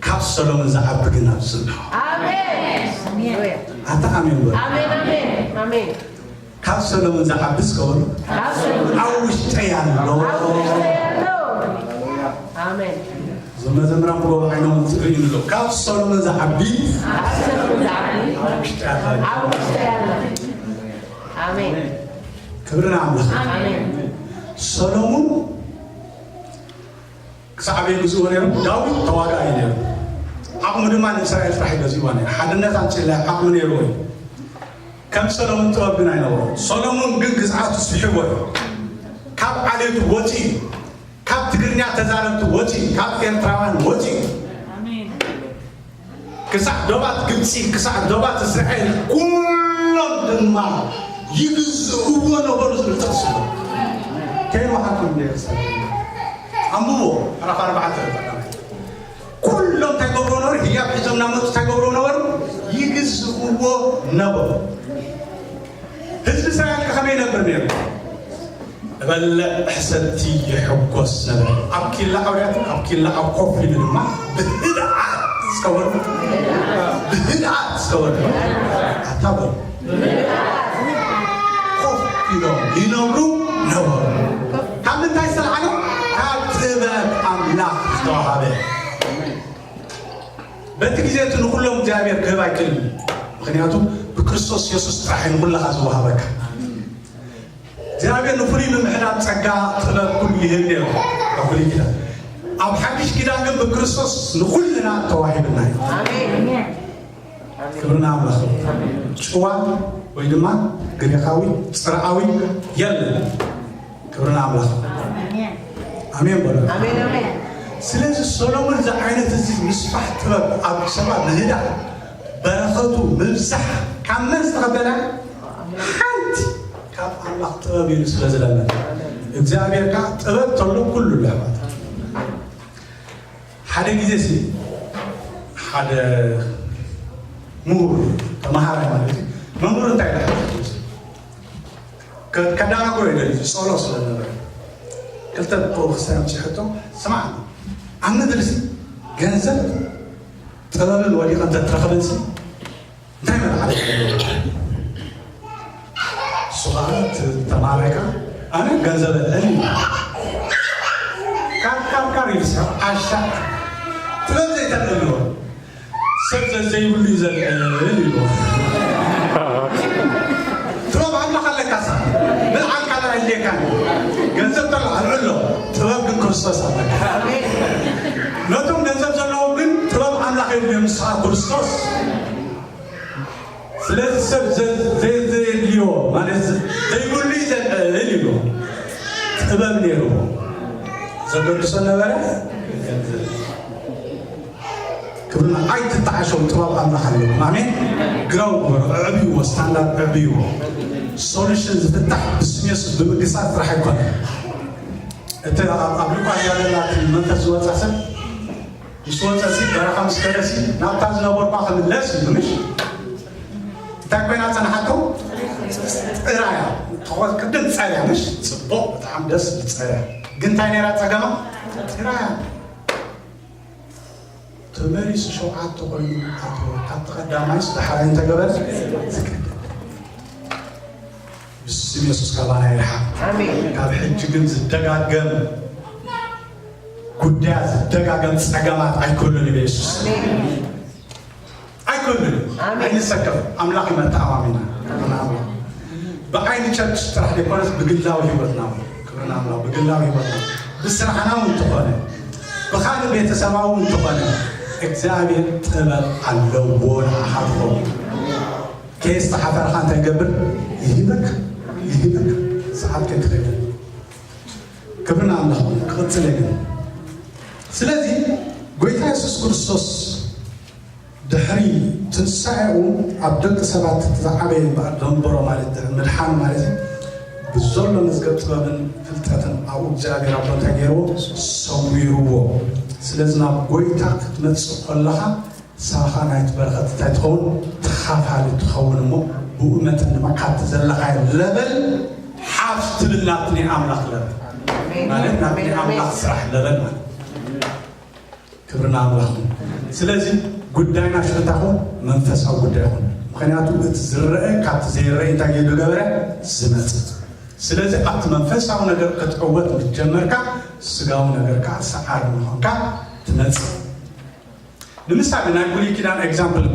ካብ ሰሎሞን ዝዓቢ ግን ኣብዚ ኣሎ ኣታ ኣሜን በሉ ካብ ሰሎሞን ዝዓቢ እስከ በሉ ኣብ ውሽጠይ ኣሎ እዞም መዘምራን ብጎቦ ዓይኖም ዝርእዩ ኣሎ ካብ ሰሎሞን ዝዓቢ ኣብ ውሽጠይ ኣሎ ክብሪ ንኣምላኽ ሰሎሞን ክሳዕ ኣበይ ግዝእዎ ነይሩ ዳዊት ተዋጋኢ ነይሩ ዓቕሙ ድማ ንእስራኤል ጥራሕ ይገዝእዋ ነይሩ ሓድነት ኣምፅላ ዓቕሚ ነይርዎ እዩ ከም ሰሎሞን ጥበብ ግን ኣይነበሮ ሰሎሞን ግን ግዝኣቱ ስሒቦ እዩ ካብ ዓሌቱ ወፂኡ ካብ ትግርኛ ተዛረብቲ ወፂኡ ካብ ኤርትራውያን ወፂኡ ክሳዕ ዶባት ግብፂ ክሳዕ ዶባት እስራኤል ኩሎም ድማ ይግዝእዎ ነበሩ ዝብል ጥቕሲ ኣሎ። ከይወሓኩም እንደ የሩሳሌም ኣንብቦ። ምዕራፍ ኣርባዕተ ቀዳማይ። ኩሎም እንታይ ገብሩ ነበሩ? ህያብ ሒዞም እናመፁ እንታይ ገብሩ ነበሩ? ይግዝእዎ ነበሩ። ህዝቢ እስራኤል ከ ከመይ ይነብር ነይሩ? እበልዕ እሕሰቲ ይሕጎስ ነበረ። ኣብ ኪላ ኣውያት ኣብ ኪላ ኣብ ኮፍ ኢሉ ድማ ብህድኣት ዝከበሩ ብህድኣት ዝከበሩ ኣታ በሉ ኮፍ ኢሎም ይነብሩ ነበሩ። ካብ ምንታይ ዝተልዓለ? ካብ ጥበብ ኣምላኽ ዝተዋሃበ። በቲ ግዜ እቲ ንኩሎም እግዚኣብሔር ክህብ ኣይክእልን። ምክንያቱ ብክርስቶስ የሱስ ጥራሕ እዩ ንኩለኻ ዝወሃበካ። እግዚኣብሔር ንፍሉይ ምምሕዳር ጸጋ ጥበብ ኩሉ ይህብ ነይሩ። ኣብ ብሉይ ኪዳን። ኣብ ሓድሽ ኪዳን ግን ብክርስቶስ ንኩልና ተዋሂብና እዩ። ክብርና ኣምላኽ። ጭዋ ወይ ድማ ግሪኻዊ ጽርዓዊ የለን። ክብርና ኣምላኽ። ኣሜን በሉ። ስለዚ ሰሎሞን እዚ ዓይነት እዚ ምስፋሕ ጥበብ ኣብ ሰባ ምህዳእ በረኸቱ ምብዛሕ ካብ መን ዝተቐበለ? ሓንቲ ካብ ኣምላኽ ጥበብ ኢሉ ስለ ዝለመነ እግዚኣብሔር ከዓ ጥበብ ተሎ ኩሉ ለባት ሓደ ግዜ ሲ ሓደ ምሁር ተመሃራይ ማለት እዩ መምህር እንታይ ይበሃል ከዳናግሮ ይደሊ ዝፀሎ ስለነበረ ክልተ ብክርስቲያን ምፅሐቶ ስማዕ ኣብ ምድሪ ሲ ገንዘብ ጥበብን ወዲቐ እንተትረኽበን ሲ እንታይ መልዓል እሱ ከዓ ተማራይካ ኣነ ገንዘብ ለኒ ካርካርካር ይልስሐ ዓሻ ጥበብ ዘይተልዕልዎ ሰብ ዘዘይብሉ እዩ ዘልዕል ኢሉ ጥበብ ኣምላኽ ኣለካ ሳ ብልዓል ካልእ ኣድልየካን ገንዘብ ተሎ ኣልዕሎ ጥበብ ግን ክርስቶስ ኣለካ ነቶም ገንዘብ ዘለዎም ግን ጥበብ ኣምላኽ የድልዮም ንስኻ ክርስቶስ ስለዚ ሰብ ዘየድልዮ ማለት ዘይብሉ ይዘልዕል ኢሉ ጥበብ ነይርዎ ዘገድሶ ነበረ ክብርና ኣይትጣዓሸው ጥበብ ኣምላኽ ኣለኩም ኣሜን ግራው ግበሩ ዕብይዎ ስታንዳርድ ዕብይዎ ሶሉሽን ዝፍታሕ ብስም የሱስ ብምግሳት ጥራሕ ኣይኮነ እቲ ኣብ ልኳ ያለላት መንፈስ ዝወፃ ሰብ ምስ ወፀ ሲ በረኻ ምስ ከደ ሲ ናብታ ዝነበርኳ ክምለስ እዩ ምሽ እንታይ ኮይና ፀናሓቶ ጥራያ ተኾዝ ቅድም ፀርያ ምሽ ፅቡቕ ብጣዕሚ ደስ ዝብል ፀርያ ግን እንታይ ነይራ ፀገማ ጥራያ ተመሊሱ ሸውዓተ ኮይኑ ኣቶ ካብቲ ቀዳማይ ዝሓራይ እንተገበር ዝቀድም ብስም የሱስ ካባና ይርሓቕ ካብ ሕጂ ግን ዝደጋገም ጉዳያት ዝደጋገም ጸገማት ኣይኮኑን ኢሉ የሱስ ኣይኮኑን ኣይንሰከፍ ኣምላኽ ይመተኣማሚና ብዓይኒ ቸርች ጥራሕ ዘይኮነስ ብግላዊ ህይወትና ክብርና ኣምላኽ ብግላዊ ህይወትና ብስራሕና እውን እንተኾነ ብኻልእ ቤተሰባዊ እውን እንተኾነ እግዚኣብሔር ጥበብ ኣለዎ ንዓኻ ትኸውን ከየስተሓፈርኻ እንታይ ይገብር ይህበክ ይህበክ ሰዓት ከይትኸይደ ክብርና ኣምላኽ ክቕጽል የግን ስለዚ ጎይታ የሱስ ክርስቶስ ድሕሪ ትንሳኤኡ ኣብ ደቂ ሰባት ዝዓበየ እምበኣር ዘንበሮ ማለት ድሕሪ ምድሓኑ ማለት እዩ ብዘሎ መዝገብ ጥበብን ፍልጠትን ኣብኡ እግዚኣብሔር ኣቦ እንታይ ገይርዎ ሰዊርዎ ስለዚ ናብ ጎይታ ክትመፅእ ከለኻ ሳኻ ናይቲ በረኸት እንታይ ትኸውን ተኻፋሊ ትኸውን እሞ ብኡ መጠን ድማ ካብቲ ዘለኻዮ ለበል ሓፍ ትብል ናብቲ ናይ ኣምላኽ ለበል ማለት ናብቲ ናይ ኣምላኽ ስራሕ ለበል ማለት ክብርና ኣምላኽ ስለዚ ጉዳይና ሽፍታኹም መንፈሳዊ ጉዳይ ይኹን ምክንያቱ እቲ ዝረአ ካብቲ ዘይረአ እንታይ ዝገበረ ዝመፅእ ስለዚ ኣብቲ መንፈሳዊ ነገር ክትዕወት ምስ ጀመርካ ስጋዊ ነገር ከዓ ሰዓር ምዃንካ ትመፅእ ንምሳሌ ናይ ብሉይ ኪዳን ኤግዛምፕል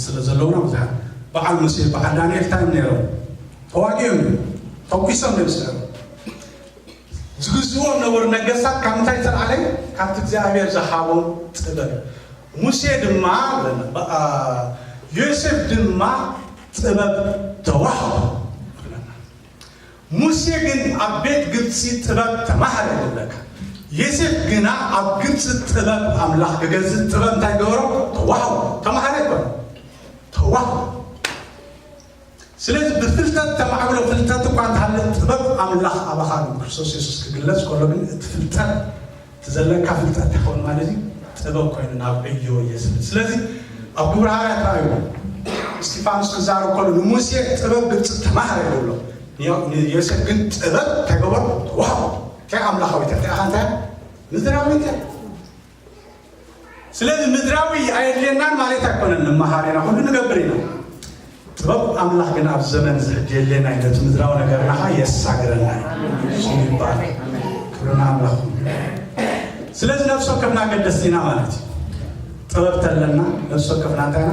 ስለ ዘለውና ብዙሓት በዓል ሙሴ በዓል ዳንኤል እንታይ እዮም ነይሮም ተዋጊኦም እዮም ተኩሶም እዮም ዝነበሩ ዝግዝዎም ነበሩ ነገስታት ካብ ምንታይ ዝተልዓለ ካብቲ እግዚኣብሔር ዝሃቦም ጥበብ ሙሴ ድማ ዮሴፍ ድማ ጥበብ ተዋህቦ ሙሴ ግን ኣብ ቤት ግብፂ ጥበብ ተማሃረ ይብለካ። ዮሴፍ ግና ኣብ ግብፂ ጥበብ ኣምላኽ ክገዝእ ጥበብ እንታይ ገበሮ? ተዋህቦ። ተማሃረ ኣይኮነ፣ ተዋህቦ። ስለዚ ብፍልጠት ተማዕብሎ፣ ፍልጠት እኳ እንተሃለ ጥበብ ኣምላኽ ኣባኻ ግን ክርስቶስ የሱስ ክግለጽ ከሎ ግን እቲ ፍልጠት፣ እቲ ዘለካ ፍልጠት እንታይ ክኸውን ማለት እዩ? ጥበብ ኮይኑ ናብ ዕዮ የስብል። ስለዚ ኣብ ግብረ ሃዋርያት ረኣዩ፣ እስጢፋኖስ ክዛረብ ከሎ ንሙሴ ጥበብ ግብጺ ተማሃረ ይብሎ። ንዮ- ንዮሴፍ ግን ጥበብ እንታይ ገበሮ? ተዋህቦ። እንታይ ኣምላኻዊት እያ? እንታይ ኣኻ እንታይ ምድራዊት እያ? ስለዚ ምድራዊ ኣየድልየናን ማለት ኣይኮነን። ንመሃር ኢና፣ ኩሉ ንገብር ኢና። ጥበብ ኣምላኽ ግን ኣብ ዘመን ዝሕጂ የድልየና እዩ። ነቲ ምድራዊ ነገርና ኸዓ የሳግረና እዩ። ስሙ ይባረክ። ክብርና ኣምላኽ። ስለዚ ነፍሲ ወከፍና ኣገደስቲ ኢና ማለት እዩ። ጥበብ ተለና ነፍሲ ወከፍና እንታይ ኢና?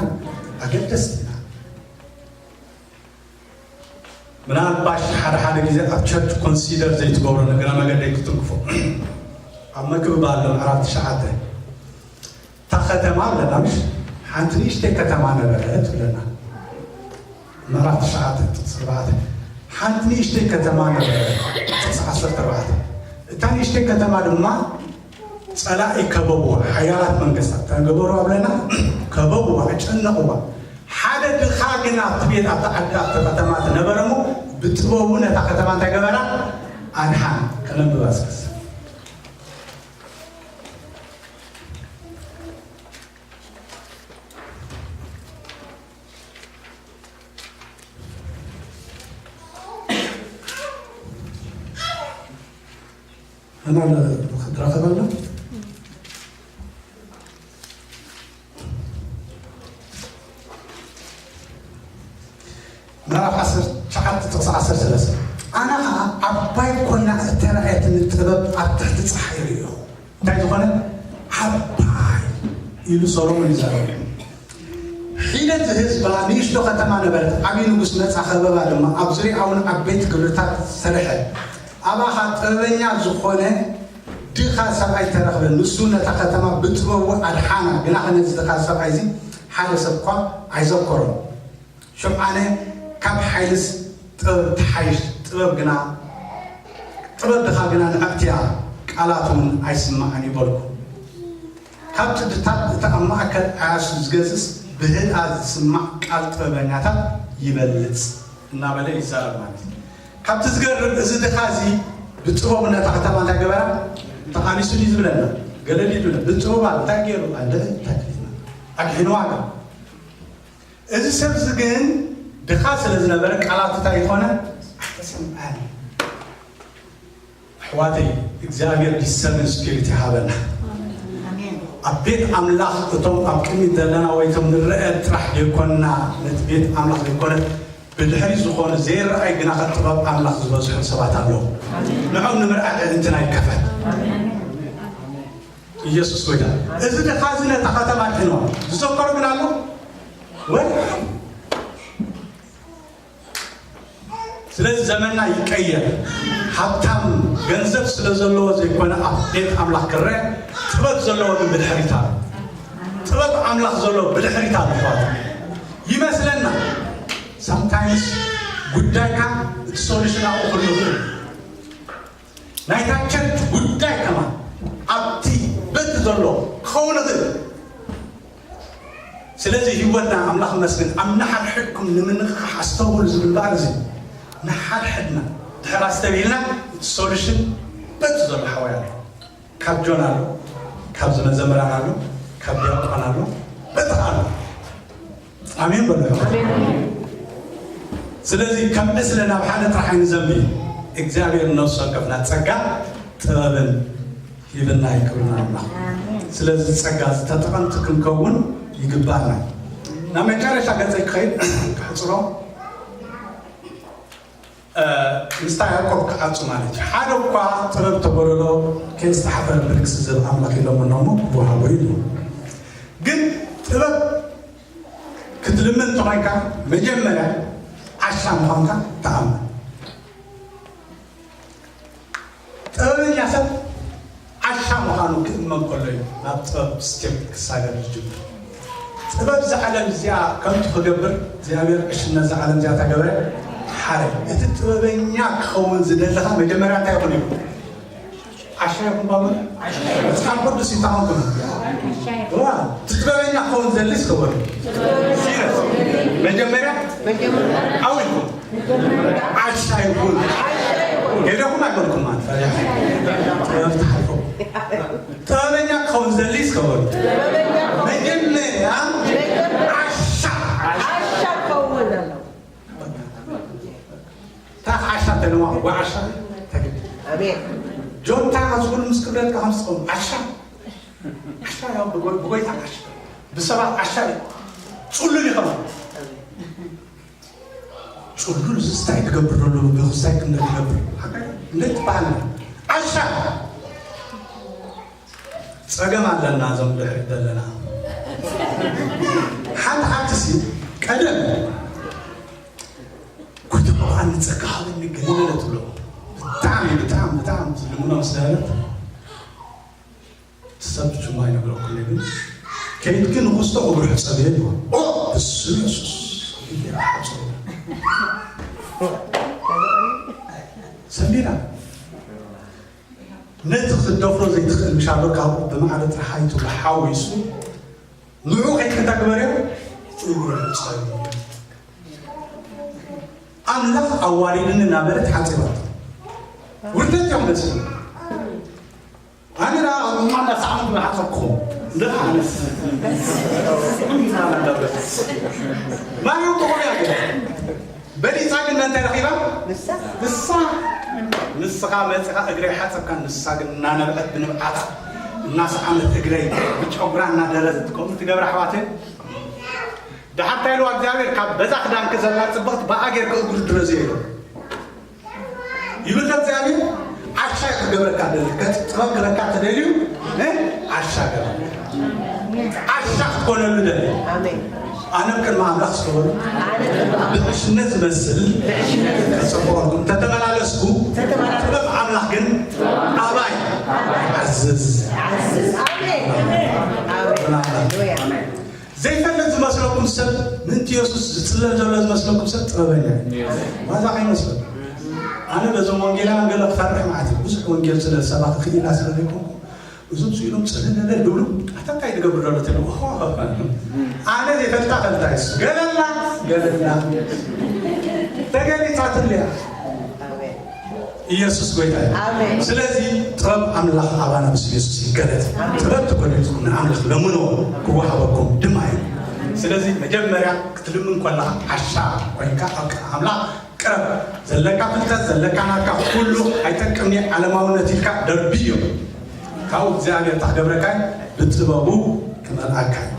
ኣገደስቲ ኢና። ምናልባሽ ሓደ ሓደ ግዜ ኣብ ቸርች ኮንሲደር ዘይትገብሮ እግረ መገደይ ክትንክፎ። ኣብ መክብብ ኣሎ ምዕራፍ ትሽዓተ። እታ ከተማ ኣለና ምሽ ሓንቲ ንእሽተይ ከተማ ነበረት ትብለና። ምዕራፍ ትሽዓተ ጥቕሲ ኣርባዕተ። ሓንቲ ንእሽተይ ከተማ ነበረት ጥቕሲ ዓሰርተ ኣርባዕተ። እታ ንእሽተይ ከተማ ድማ ጸላኢ ከበብዋ፣ ሓያላት መንግስታት እንታይ ገበሩ ኣለና? ከበብዋ፣ ኣጨነቕዋ። ሓደ ድኻ ግን ኣብቲ ቤት፣ ኣብቲ ዓዲ፣ ኣብቲ ከተማ ዝነበረ እሞ ብጥበቡ ነታ ከተማ እንታይ ገበራ? ኣድሓን። ከነንብባ እስከ። ኣና ክትረኸበና ምዕራፍ ዓሰርተ ትሽዓተ ጥቕሲ ዓሰርተ ሰለስተ። ኣነ ኸዓ ዓባይ ኮይና እተራእየትኒ ጥበብ ኣብ ትሕቲ ጸሓይ ርእዮ። እንታይ ዝኾነ ዓባይ ኢሉ ሰሎሞን ይዛረብ። ሒደት ህዝባ ንእሽቶ ከተማ ነበረት። ዓብዪ ንጉስ መጻ፣ ከበባ ድማ። ኣብ ዙሪያኣ እውን ዓበይቲ ግብርታት ሰርሐ። ኣብኣ ኸዓ ጥበበኛ ዝኾነ ድኻ ሰብኣይ ተረኽበ። ንሱ ነታ ከተማ ብጥበቡ ኣድሓና። ግና ነዚ ድኻ ሰብኣይ እዚ ሓደ ሰብ እኳ ኣይዘከሮን። ሽምዓነ ካብ ሓይልስ ጥበብ ትሓይሽ፣ ጥበብ ግና፣ ጥበብ ድኻ ግና ንዕቕቲ እያ፣ ቃላት እውን ኣይስማዕን እዩ በልኩ። ካብ ጥድታት እቲ ኣብ ማእከል ዓያሹ ዝገዝስ ብህድኣት ዝስማዕ ቃል ጥበበኛታት ይበልጽ እናበለ ይዛረብ ማለት እዩ። ካብቲ ዝገርም እዚ ድኻ እዚ ብጥበቡ ነታ ከተማ እንታይ ገበራ? ተቓሊሱ ድዩ ዝብለና? ገለ ድዩ ዝብለና? ብጥበባ እንታይ ገይሩ? ኣንደ እንታይ ክሊትና? ኣድሒንዋ ግን። እዚ ሰብ እዚ ግን ድኻ ስለ ዝነበረ ቃላቱ እንታይ ይኾነ? ኣይተሰምዐን። ኣሕዋተይ፣ እግዚኣብሔር ዲሰርን ስፒሪት ይሃበና። ኣብ ቤት ኣምላኽ እቶም ኣብ ቅድሚት ዘለና ወይ እቶም ንረአ ጥራሕ ዘይኮንና፣ ነቲ ቤት ኣምላኽ ዘይኮነት ብድሕሪት ዝኾኑ ዘይረኣይ ግና ከ ጥበብ ኣምላኽ ዝበዝሑ ሰባት ኣለዉ። ንዖም ንምርኣይ ኣዕይንትና ይከፈት። ኢየሱስ ጎይታ። እዚ ድኻ እዚ ነታ ከተማ ድሕንዋ ዝዘከሮ ግን ኣሎ ወይ? ስለዚ ዘመንና ይቀየር። ሃብታም ገንዘብ ስለ ዘለዎ ዘይኮነ ኣብ ቤት ኣምላኽ ክረአ፣ ጥበብ ዘለዎ ግን ብድሕሪት ኣሎ። ጥበብ ኣምላኽ ዘለዎ ብድሕሪት ኣሎ። ኣሕዋት፣ ይመስለና ሳምታይምስ ጉዳይካ እቲ ሶሉሽን ኣብኡ ክህሉ ይኽእል። ናይታ ቸርች ጉዳይ ከማን ኣብቲ በቲ ዘሎ ክኸውን ይኽእል። ስለዚ ህይወትና ኣምላኽ መስግን ኣብ ንሓድሕድኩም ንምንቕቓሕ ኣስተውዕሉ ዝብል በዓል እዚ ንሓድሕድና ድሕር ኣስተብሂልና እቲ ሶሉሽን በቲ ዘሎ ሓወይ ኣሎ። ካብ ጆን ኣሎ፣ ካብ ዝመዘምራን ኣሎ፣ ካብ ዲያቆን ኣሎ፣ በቲ ኣሎ። ኣሜን በሉ። ስለዚ ከም ዕስለ ናብ ሓደ ጥራሕ ኣይንዘንብል። እግዚኣብሔር ነፍሲ ወከፍና ጸጋ ጥበብን ሂብና ይክብርና ኣምላኽ። ስለዚ ጸጋ ተጠቐምቲ ክንከውን ይግባና። ናብ መጨረሻ ገጸይ ክኸይድ ክሕጽሮ፣ እ፣ ምስታ ያዕቆብ ክዓጹ ማለት እዩ። ሓደ እኳ ጥበብ ተጎደሎ ከየስተሓፈረ ብርክስ ዝብል ኣምላኽ የሎምን እሞ ክወሃቦ እዩ። ግን ጥበብ ክትልምን እንተኾይንካ መጀመርያ ዓሻ ምዃንካ ተኣመን። ጥበበኛ ሰብ ዓሻ ምዃኑ ክእመን ከሎ እዩ ናብ ጥበብ ስቴፕ ክሳገር ዝጅምር። ጥበብ እዛ ዓለም እዚኣ ከምቲ ክገብር እግዚኣብሔር ዕሽነት እዛ ዓለም እዚኣ ተገበረ ሓረ። እቲ ጥበበኛ ክኸውን ዝደለኻ መጀመርያ እንታይ ይኹን እዩ? ዓሻ ይኹን ባባ? መጽሓፍ ቅዱስ ይተኸንኩም። ዋ፣ እቲ ጥበበኛ ክኸውን ዘልስ ክኸውን። ሲሪየስ። መጀመርያ ዓው ኢልኩም ዓሻ ይኹን። ሄደኹም ኣይበልኩም ማለት ፈሪሓ። ጥበብ ትሓልፎ። ጥበበኛ ክኸውን ዘሊ እስከ በሉ። መጀመርያ ዓሻ። ዓሻ ክኸውን ኣለዎ። እታ ዓሻ ተለዋ፣ ወዓሻ ተግዲ። ኣሜን። ጆንታ፣ እዚ ኩሉ ምስ ክብረትካ ከም ዝኸውን ዓሻ። ዓሻ ያው ብጎ-፣ ብጎይታ ዓሻ። ብሰባት ዓሻ እዩ። ጽሉል ይኸውን። ጽሉል እዚ ስታይ ትገብር ዘሎ፣ ብስታይ ክንደ ትገብር። እንደ ትበሃል ዓሻ። ጸገም ኣለና እዞም ድሕሪት ዘለና። ሓንቲ ሓንቲ ሲ ቀደም፣ "ኩተባን ጸጋ ሃበኒ ገለለ" ትብሎ። ብጣዕሚ፣ ብጣዕሚ፣ ብጣዕሚ ትልምኖ ምስ ነበረት፣ ሰብ ሽማ ይነግረኩም ግን፣ ከይድኪ ንኹስቶ እግሩ ሕጸብየ ይብሎ። ኦ፣ ብስም የሱስ። ሰሚራ። ነቲ ክትደፍሮ ዘይትኽእል ምሻሎ ካብኡ ብማዕረ ጥራሕ ኣይትብሎ ሓዊሱ ንዑ ከይትንታ ግበርዮ እግሩ ሕጸብየ። ኣምላኽ ኣዋሪድኒ እናበለት ሓጺባቶ። ውርደት እዮም ደስ ዝብል። ኣነ ደኣ ኣብ እማ እንዳሰዓምኩ ዝሓጸብኩኹም። ደኣ ኣነስ። ማርያም ተኾርያ ገለ። በሊጻ ግን መን እንታይ ረኺባ? ንሳ። ንሳ። ንስኻ መጺኻ እግረይ ሓጸብካ፣ ንሳ ግን እናነብዐት ብንብዓታ እናሰዓመት እግረይ ብጨጉራ እናደረዘት ከምኡ ትገብር ኣሕዋተይ። ደሓር እንታይ ኢልዋ እግዚኣብሔር፣ ካብ በዛ ክዳንኪ ዘላ ጽብቕቲ ብኣ ጌርኪ እግሩ ድረዝዮ ኢሉ። ይብል እግዚኣብሔር። ዓሻ ክገብረካ ደሊ፣ ከጥ-፣ ጥበብ ክረካ ተደልዩ፣ እ? ዓሻ ገበረ። ዓሻ ክትኮነሉ ደሊ። ኣሜን። ኣነ ቅድሚ ኣምላኽ ዝኸበሩ ኣነ ቅድሚ ኣምላኽ ብዕሽነት ዝመስል ብዕሽነት ዝመስል ክጽብቐልኩም ተተመላለስኩ፣ ተተመላለስኩ ጥበብ ኣምላኽ ግን ኣባይ ይዓዝዝ። ይዓዝዝ። ኣሜን። ኣሜን። ብናምላኽ። ሃሌሉያ። ዘይፈልጥ ዝመስለኩም ሰብ፣ ምእንቲ የሱስ ዝጽለል ዘሎ ዝመስለኩም ሰብ ጥበበኛ እዩ። ዋዛ ከይመስለኩም። ኣነ በዞም ወንጌላውያን ገለ ክፈርሕ ማለት እዩ። ብዙሕ ወንጌል ስለ ሰባኺ ክኢላ ስለ ዘይኮንኩ፣ እዞም ስኢሎም ጽለለለ ዝብሉ፣ ኣታ እንታይ ዝገብር ዘሎ ትብሉ? ኣነ ዘይፈልጣ ፈልጣ እዩ። ገለላ፣ ገለላ። ተገሊጻትለያ። ኢየሱስ ጎይታ እዩ። ኣሜን። ስለዚ ጥበብ ኣምላኽ ኣባና ምስ ኢየሱስ ይገለጥ። ኣሜን። ጥበብ ተገሊጹ ንኣምላኽ ለምኖ ክወሃበኩም ድማ እዩ። ስለዚ መጀመርያ ክትልምን ከለኻ ዓሻ ኮይንካ ኣብ ኣምላኽ ቅረብ። ዘለካ ፍልጠት፣ ዘለካ ናትካ ኩሉ ኣይጠቅምኒ ዓለማውነት ኢልካ ደርብዮ። ካብኡ እግዚኣብሔር እንታይ ክገብረካ እዩ? ብጥበቡ ክመልኣካ እዩ።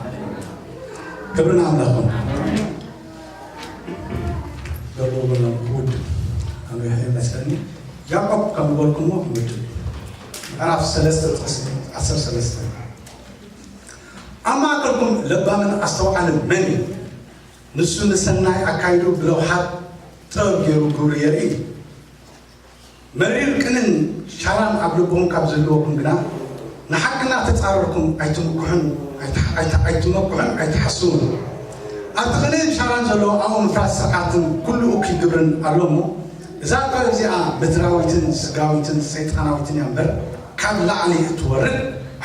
ክብሪ ንኣምላኽ ይኹን። ገሎ ገሎ ውድብ ኣንቢሐ ይመስለኒ። ያዕቆብ ከም ዝበልኩሞ ውድብ ምዕራፍ ሰለስተ ጥቕሲ ዓሰርተ ሰለስተ፣ ኣብ ማእከልኩም ለባምን ኣስተውዓልን መን እዩ? ንሱ ንሰናይ ኣካይዱ ብለውሃት ጥበብ ገይሩ ግብሩ የርኢ። መሪር ቅንን ሻራን ኣብ ልብኹም ካብ ዝህልወኩም ግና፣ ንሓቂ እናተጻረርኩም ኣይትምክሑን፣ ኣይት-፣ ኣይት-፣ ኣይትመክሑን ኣይትሓስዉን። ኣብቲ ቅንን ሻራን ዘለዎ ኣብኡ ምፍራስ ስርዓትን ኩሉ እኩይ ግብርን ኣሎ እሞ፣ እዛ ጥበብ እዚኣ ምድራዊትን ስጋዊትን ሰይጣናዊትን እያ እምበር፣ ካብ ላዕሊ እትወርድ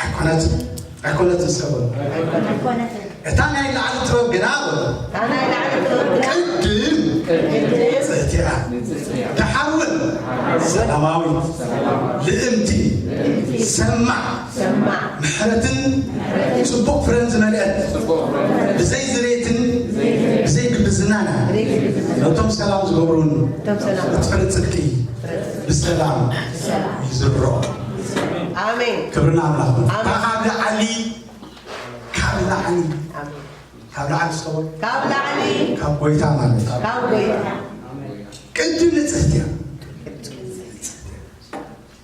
ኣይኮነትን፣ ኣይኮነትን እስከ በሉ። ኣይኮነትን። እታ ናይ ላዕሊ ጥበብ ግና በሉ። እታ ናይ ላዕሊ ጥበብ ግና ቅድም ቅድም ንጽህቲ እያ። ንጽህቲ እያ። ደሓር እውን ሰላማዊት፣ ሰላማዊት፣ ልእምቲ፣ ልእምቲ፣ ሰማዕ፣ ሰማዕ፣ ምሕረትን ምሕረትን ጽቡቕ ፍረን ዝመልአት፣ ጽቡቕ ፍረን ዝመልአት፣ ብዘይ ዝሬትን ብዘይ ግብዝናን ብዘይ ግብዝናን ነቶም ሰላም ዝገብሩን ነቶም ሰላም እትፍረ ጽድቂ ብሰላም ብሰላም ይዝሮ። ኣሜን። ክብርና ኣምላኽ። ኣሜን። ካብ ላዕሊ፣ ካብ ላዕሊ፣ ኣሜን። ካብ ላዕሊ እስከ በሉ። ካብ ላዕሊ። ካብ ጎይታ ማለት እዩ። ካብ ጎይታ። ቅድም ንጽህቲ እያ።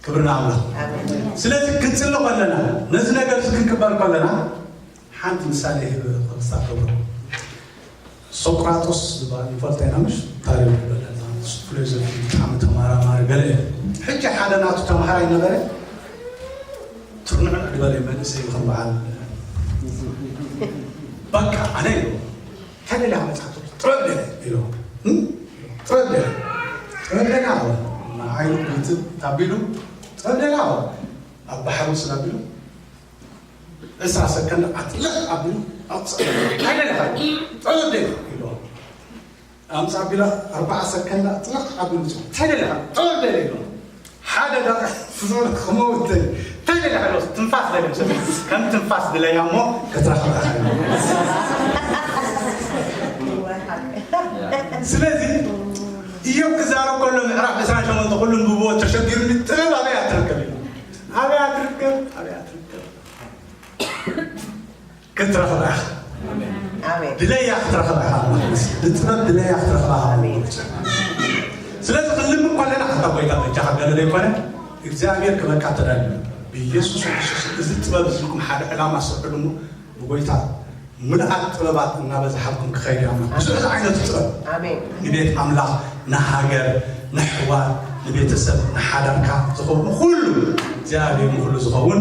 ክብርና ኣምላኽ። ኣሜን። ስለዚ ክንጽሊ ከለና፣ ነዚ ነገር እዚ ክንቅበል ከለና፣ ሓንቲ ምሳሌ ክሳብ ክብሩ ሶቅራጦስ ዝበሃል ንፈልጦ ኢና፣ ምሽ? ታሪኹ ይበለና። ፊሎዞፊ ብጣዕሚ ተመራማሪ ገለ እዩ። ሕጂ ሓደ ናቱ ተምሃራይ ነበረ። ትርንዕንዕ ዝበለ መንእሰይ እዩ፣ ከም በዓል በቃ ኣነ ኢሉ፣ "እንታይ ደልያ መጽሓፍ ጥበብ ደለ?" ኢሉ። "እም? ጥበብ ደለ? ጥበብ ደለ?" ኣለ። ንዓይኑ ግልጽ ኣቢሉ፣ "ጥበብ ደለ?" ኣለ። ኣብ ባሕሪ ስለ ኣቢሉ፣ ዕስራ ሰከንድ ኣጥልቕ ኣቢሉ ኣውፅእ። "እንታይ ደሊኻ? ጥበብ ደሊ?" ኢልዎ። ኣምጻ ቢላ ኣርባዓ ሰከንዳ ጥልቕ ኣቢሉ መጽኡ። እንታይ ደሊኻ? ጥበብ ደልየ ኢሉ። ሓደ ደቂቕ ክመውት ደልየ። እንታይ ደሊኻ ኢሉ? ትንፋስ ደልየ መሰለኒ። ከም ትንፋስ ድለያ እሞ ክትረኽባ ኢኻ ኢሉ። ስለዚ ኢዮብ ክዛረብ ከሎ ምዕራፍ ዕስራን ሸሞንተን ኩሉ ንብብዎ ተሸጊሩኒ ጥበብ ኣበይ እያ ትርከብ ኢሉ። ኣበይ እያ ትርከብ? ኣበይ እያ ትርከብ? ክትረኽባ ኢኻ። ኣሜን። ድለያ ክትረኽባ ኢኻ። ብጥበብ ድለያ ክትረኽባ ኢኻ። ኣሜን። ስለዚ ክንልምን ከለና ኣታ ጎይታ በጃኻ ገለ ዘይኮነ እግዚኣብሔር ክበካ ተዳልዩ። ብኢየሱስ ክርስቶስ እዚ ጥበብ እዚ ኢልኩም ሓደ ዕላማ ስርሕሉ እሞ ብጎይታ ምልኣት ጥበባት እናበዝሓልኩም ክኸይድ እዩ ኣምላኽ። ብዙሕ ዝዓይነቱ ጥበብ ኣሜን። ንቤት ኣምላኽ፣ ንሃገር፣ ንሕዋር፣ ንቤተሰብ፣ ንሓዳርካ ዝኸውን ኩሉ እግዚኣብሔር ንኩሉ ዝኸውን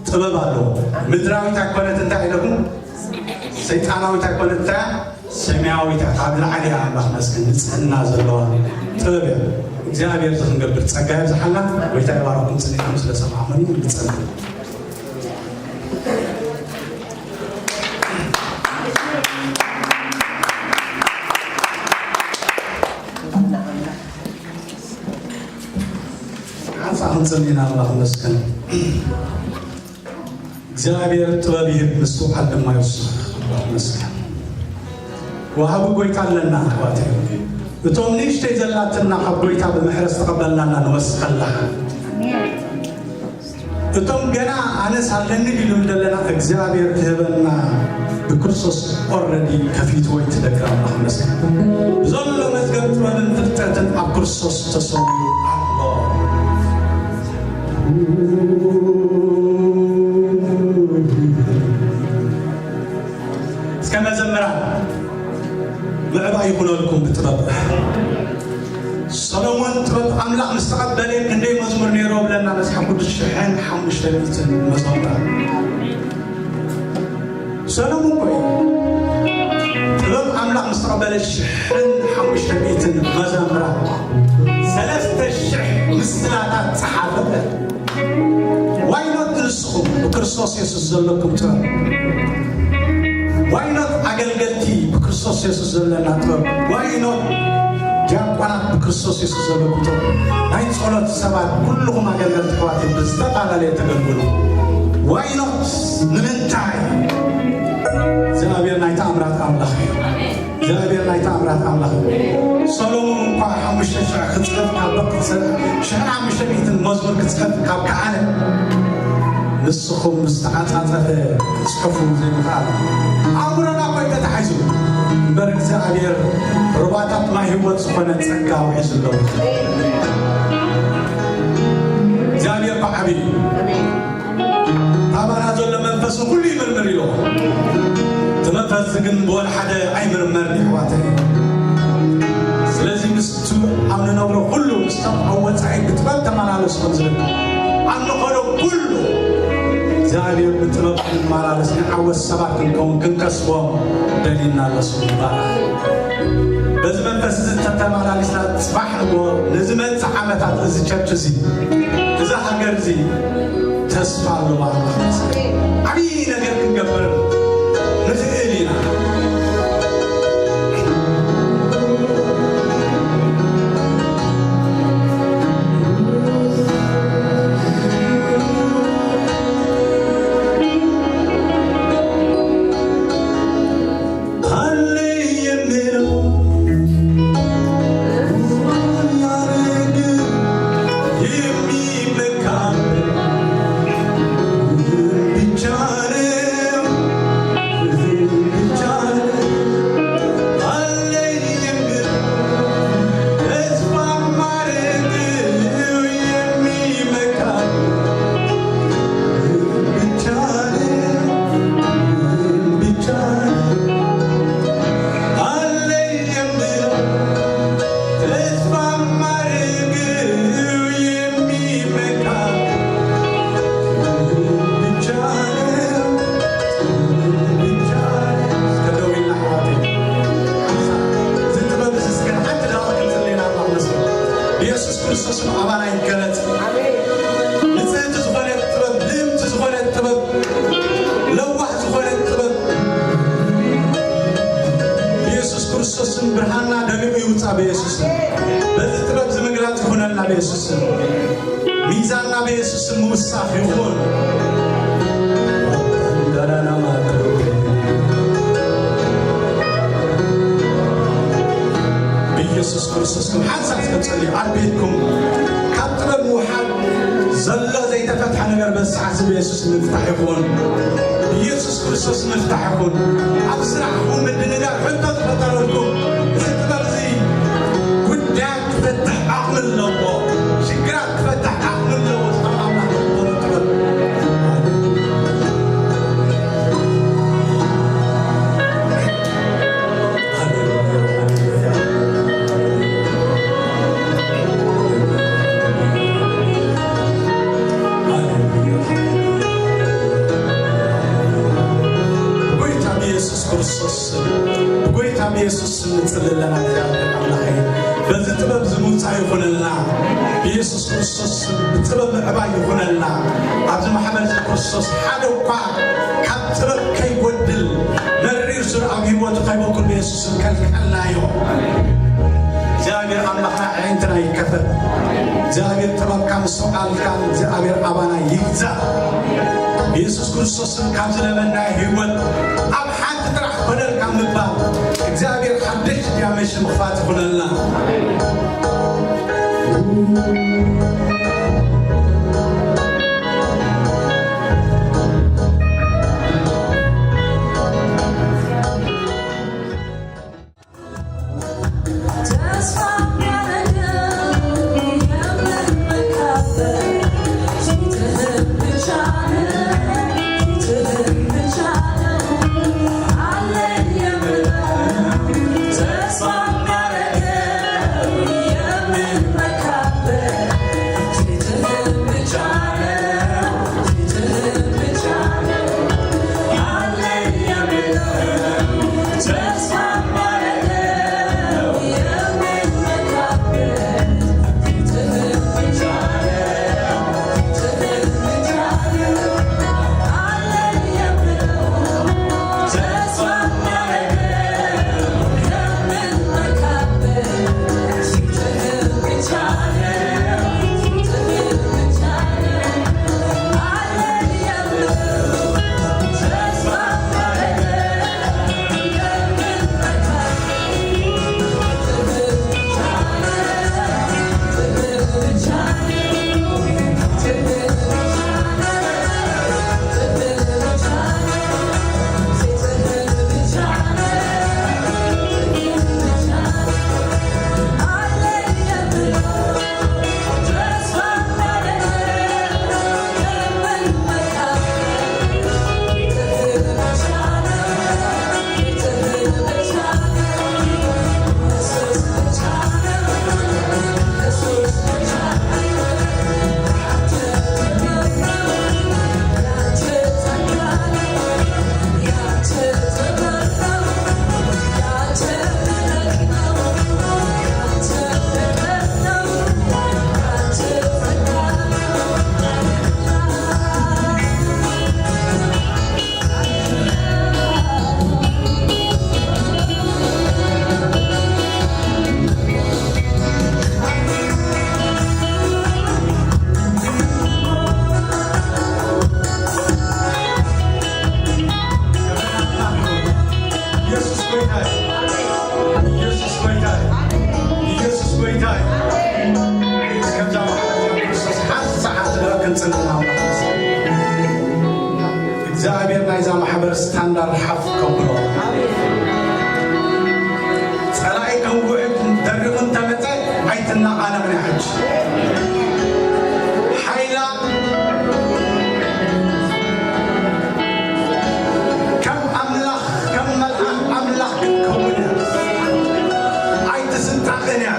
ጥበብ ኣለዎ። ምድራዊት ኣይኮነት እንታይ ኢለኩም? ሰይጣናዊት ኣይኮነት እንታይ እያ? ሰማያዊት እያ። ካብ ላዕሊ እያ ኣምላኽ መስገን ንጽህና ዘለዋ ጥበብ እያ። እግዚኣብሔር እዚ ክንገብር ጸጋ የብዝሓልና። ጎይታ ይባረኩም። ጽኒዕኩም ስለ ሰማዕኩምኒ ንጸሊ። ሓንሳእ ክንጽሊ ኢና ኣምላኽ መስገን። እግዚኣብሔር ጥበብ ይህብ፣ ምስትውዓል ድማ ይውስኽ። ኣምላኽ መስገን። ወሃቢ ጎይታ ኣለና ኣሕዋተይ። እቶም ንእሽተይ ዘላትና ካብ ጎይታ ብምሕረት ዝተቐበልናና ንወስኸላ። እቶም ገና ኣነስ ኣለኒ ኢሉ ዘለና እግዚኣብሔር ክህበና ብክርስቶስ ኦረዲ ከፊትዎ እዩ። ትደግም ኣምላኽ መስገን። ብዘሎ መዝገብ ጥበብን ፍልጠትን ኣብ ክርስቶስ ተሰዊሩ ኣሎ። እስከ መዘምራን ምዕባይ ይኹነልኩም ብጥበብ። ሰሎሞን ጥበብ ኣምላኽ ምስ ተቐበለ ክንደይ መዝሙር ነይሮ ብለና መጽሓፍ ቅዱስ? ሽሕን ሓሙሽተ ሚእትን መዝሙር። ሰሎሞን እኮ እዩ ጥበብ ኣምላኽ ምስ ተቐበለ ሽሕን ሓሙሽተ ሚእትን መዘምራን ሰለስተ ሽሕ ምስላታት ጸሓፈ። ዋይኖት ንስኹም ብክርስቶስ የሱስ ዘለኩም ጥበብ? ዋይኖት ኣገልገልቲ ብክርስቶስ የሱስ ዘለና ጥበብ? ዋይኖት ዲያቆናት ብክርስቶስ የሱስ ዘለኩም ጥበብ? ናይ ጸሎት ሰባት ኩልኹም ኣገልገልቲ ኣሕዋት ብዝተፈላለየ ተገልግሉ። ዋይኖት ንምንታይ? እግዚኣብሔር ናይ ተኣምራት ኣምላኽ እዩ። እግዚኣብሔር ናይ ተኣምራት ኣምላኽ እዩ። ሰሎሞን እኳ ሓሙሽተ ሽሕ ክጽሕፍ ካብ በቅ-፣ ሽሕን ሓሙሽተ ሚእትን መዝሙር ክጽሕፍ ካብ ከኣለ፣ ንስኹም ዝተዓጻጸፈ ክትጽሕፉ ዘይምኽኣል ኣእምሮና እኳ እዩ ተታሒዙ። እምበር እግዚኣብሔር ሩባታት ማይ ህይወት ዝኾነ ጸጋ ውሒዙ ኣለዎ። እግዚኣብሔር እኳ ዓብዪ እዩ። ኣባና ዘሎ መንፈስ ኩሉ ይምርምር ኢሉ። እቲ መንፈስ ግን ብወላ ሓደ ኣይምርመርን ኣሕዋተይ። ስለዚ ምስቱ ኣብ ንነብሮ ኩሉ ምስቶም ኣብ ወጻኢ ብጥበብ ተመላለሱ ከም ዝብል ኣብ ንኸዶ ኩሉ እግዚኣብሔር ብጥበብ ክንመላለስ ንዓወት ሰባት ክንከውን ክንከስቦም ደሊና ኣሎ። ስሙ ይባረኽ። በዚ መንፈስ እዚ ተተመላሊስና ጽባሕ ንግሆ ንዝመጽእ ዓመታት እዚ ቸርች እዚ እዛ ሃገር እዚ ተስፋ ኣለዋ። ዓብዪ ነገር ክንገብር ንኽእል ኢና። የሱስ ክርስቶስ ኣባና ይገለጽ። ንጽህቲ ዝኾነት ጥበብ፣ ልእምቲ ዝኾነት ጥበብ፣ ለዋህ ዝኾነት ጥበብ፣ ብየሱስ ክርስቶስ ብርሃንና ደሚቑ ይውፃእ ብኢየሱስ ስም። በዚ ጥበብ እዚ ምግላፅ ይኹነልና ብኢየሱስ ስም። ሚዛንና ብኢየሱስ ስም ምውሳኽ ይኹን። ብኢየሱስ ክርስቶስ ከም ሓንሳብ ተጸልዩ ኣብ ቤትኩም ካብ ጥበብ ምውሓድ ዘሎ ዘይተፈትሐ ነገር በዚ ሰዓት እዚ ብኢየሱስ ምፍታሕ ይኹን። ብኢየሱስ ክርስቶስ ምፍታሕ ይኹን። ኣብ ስራሕኩም ምድንጋር ሕቶ ዝፈጠረልኩም እዚ ጥበብ እዚ ጉዳያት ክፈትሕ ዓቕሚ ኣለዎ። ሽግራት ክፈትሕ ዓቕሚ ኣለዎ። ዝኸበረ ኣምላኽ ዝኸበረ ጥበብ። ብጎይታ ብኢየሱስ ክርስቶስ ስም፣ ብጎይታ ብኢየሱስ ስም ንጽሊ ኣለና። እግዚኣብሔር ኣምላኸይ፣ በዚ ጥበብ እዚ ምውጻእ ይኹነልና። ብኢየሱስ ክርስቶስ ስም ብጥበብ ምዕባይ ይኹነልና። ኣብዚ ማሕበር እዚ ክርስቶስ ሓደ እኳ ካብ ጥበብ ከይጎድል መሪር ሱር ኣብ ህይወቱ ከይበቁል ብኢየሱስ ስም ከልከልናዮ። እግዚኣብሔር ኣምላኽና ኣዒንትና ይከፈት። እግዚኣብሔር ጥበብካ ምስትውዓልካ እግዚኣብሔር ኣባና ይግዛእ። ብኢየሱስ ክርስቶስ ስም ካብ ዝለመናዮ ህይወት ኣብ ሓንቲ ጥራሕ ኮነልካ ምባል እግዚኣብሔር ሓደሽ ዲያሜሽን ምኽፋት ይኹነልና። ኢየሱስ ጎይታ እዩ። ኢየሱስ ጎይታ እዩ። ኢየሱስ ጎይታ እዩ። እስከዛ ማሕበር ክርስቶስ ሓንቲ ሰዓት ዝረክብ ጽንና እግዚኣብሔር ናይዛ ማሕበር ስታንዳርድ ሓፍ ከብሎ። ጸላኢ ከም ውዕል ደሪኹ እንተመጸ ኣይትናቓነቕን ሕጂ። ሓይላ ከም ኣምላኽ፣ ከም መልኣኽ ኣምላኽ ክትከውን እያ። ኣይትስንጣቕን እያ።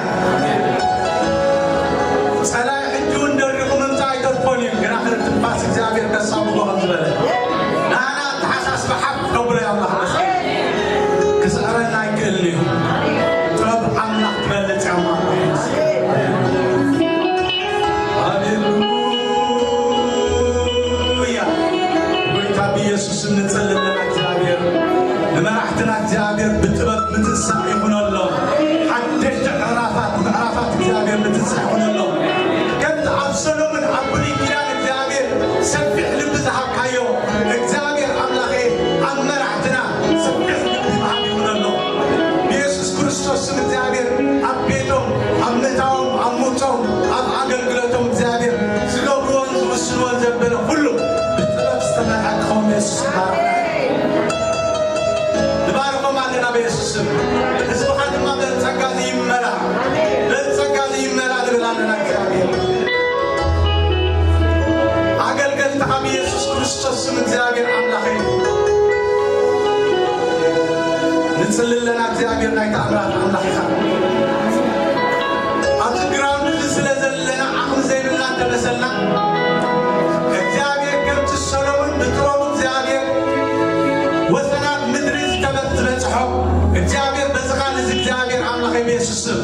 ጸላኢ ሕጂ እውን ደሪኹ ምምጻእ ኣይተርፎን እዩ። ግና ክንዲ ትንፋስ እግዚኣብሔር ከሳብቦ ከም ዝበለ፣ ናህና ኣተሓሳስባ ሓፍ ከብሎ እዩ ኣምላኽ። ህዝብኻ ድማ በዚ ጸጋ እዚ ይመላእ፣ በዚ ጸጋ እዚ ይመላእ ንብል ኣለና። እግዚኣብሔር ኣገልገልትኻ ብኢየሱስ ክርስቶስ ስም እግዚኣብሔር ኣምላኸይ ንጽሊ ኣለና። እግዚኣብሔር ናይ ተኣምራት ኣምላኽ ኢኻ። ኣብዚ ግራውንድ እዚ ስለ ዘለና ዓቕሚ ዘይብልና እንተመሰልና እግዚኣብሔር ከምቲ ሰሎሞን ብጥበቡ እግዚኣብሔር ወሰናት ምድሪ ዝተበ- ዝበጽሖ እግዚኣብሔር በዚ ቃል እዚ እግዚኣብሔር ኣምላኸይ ብየሱስ ስም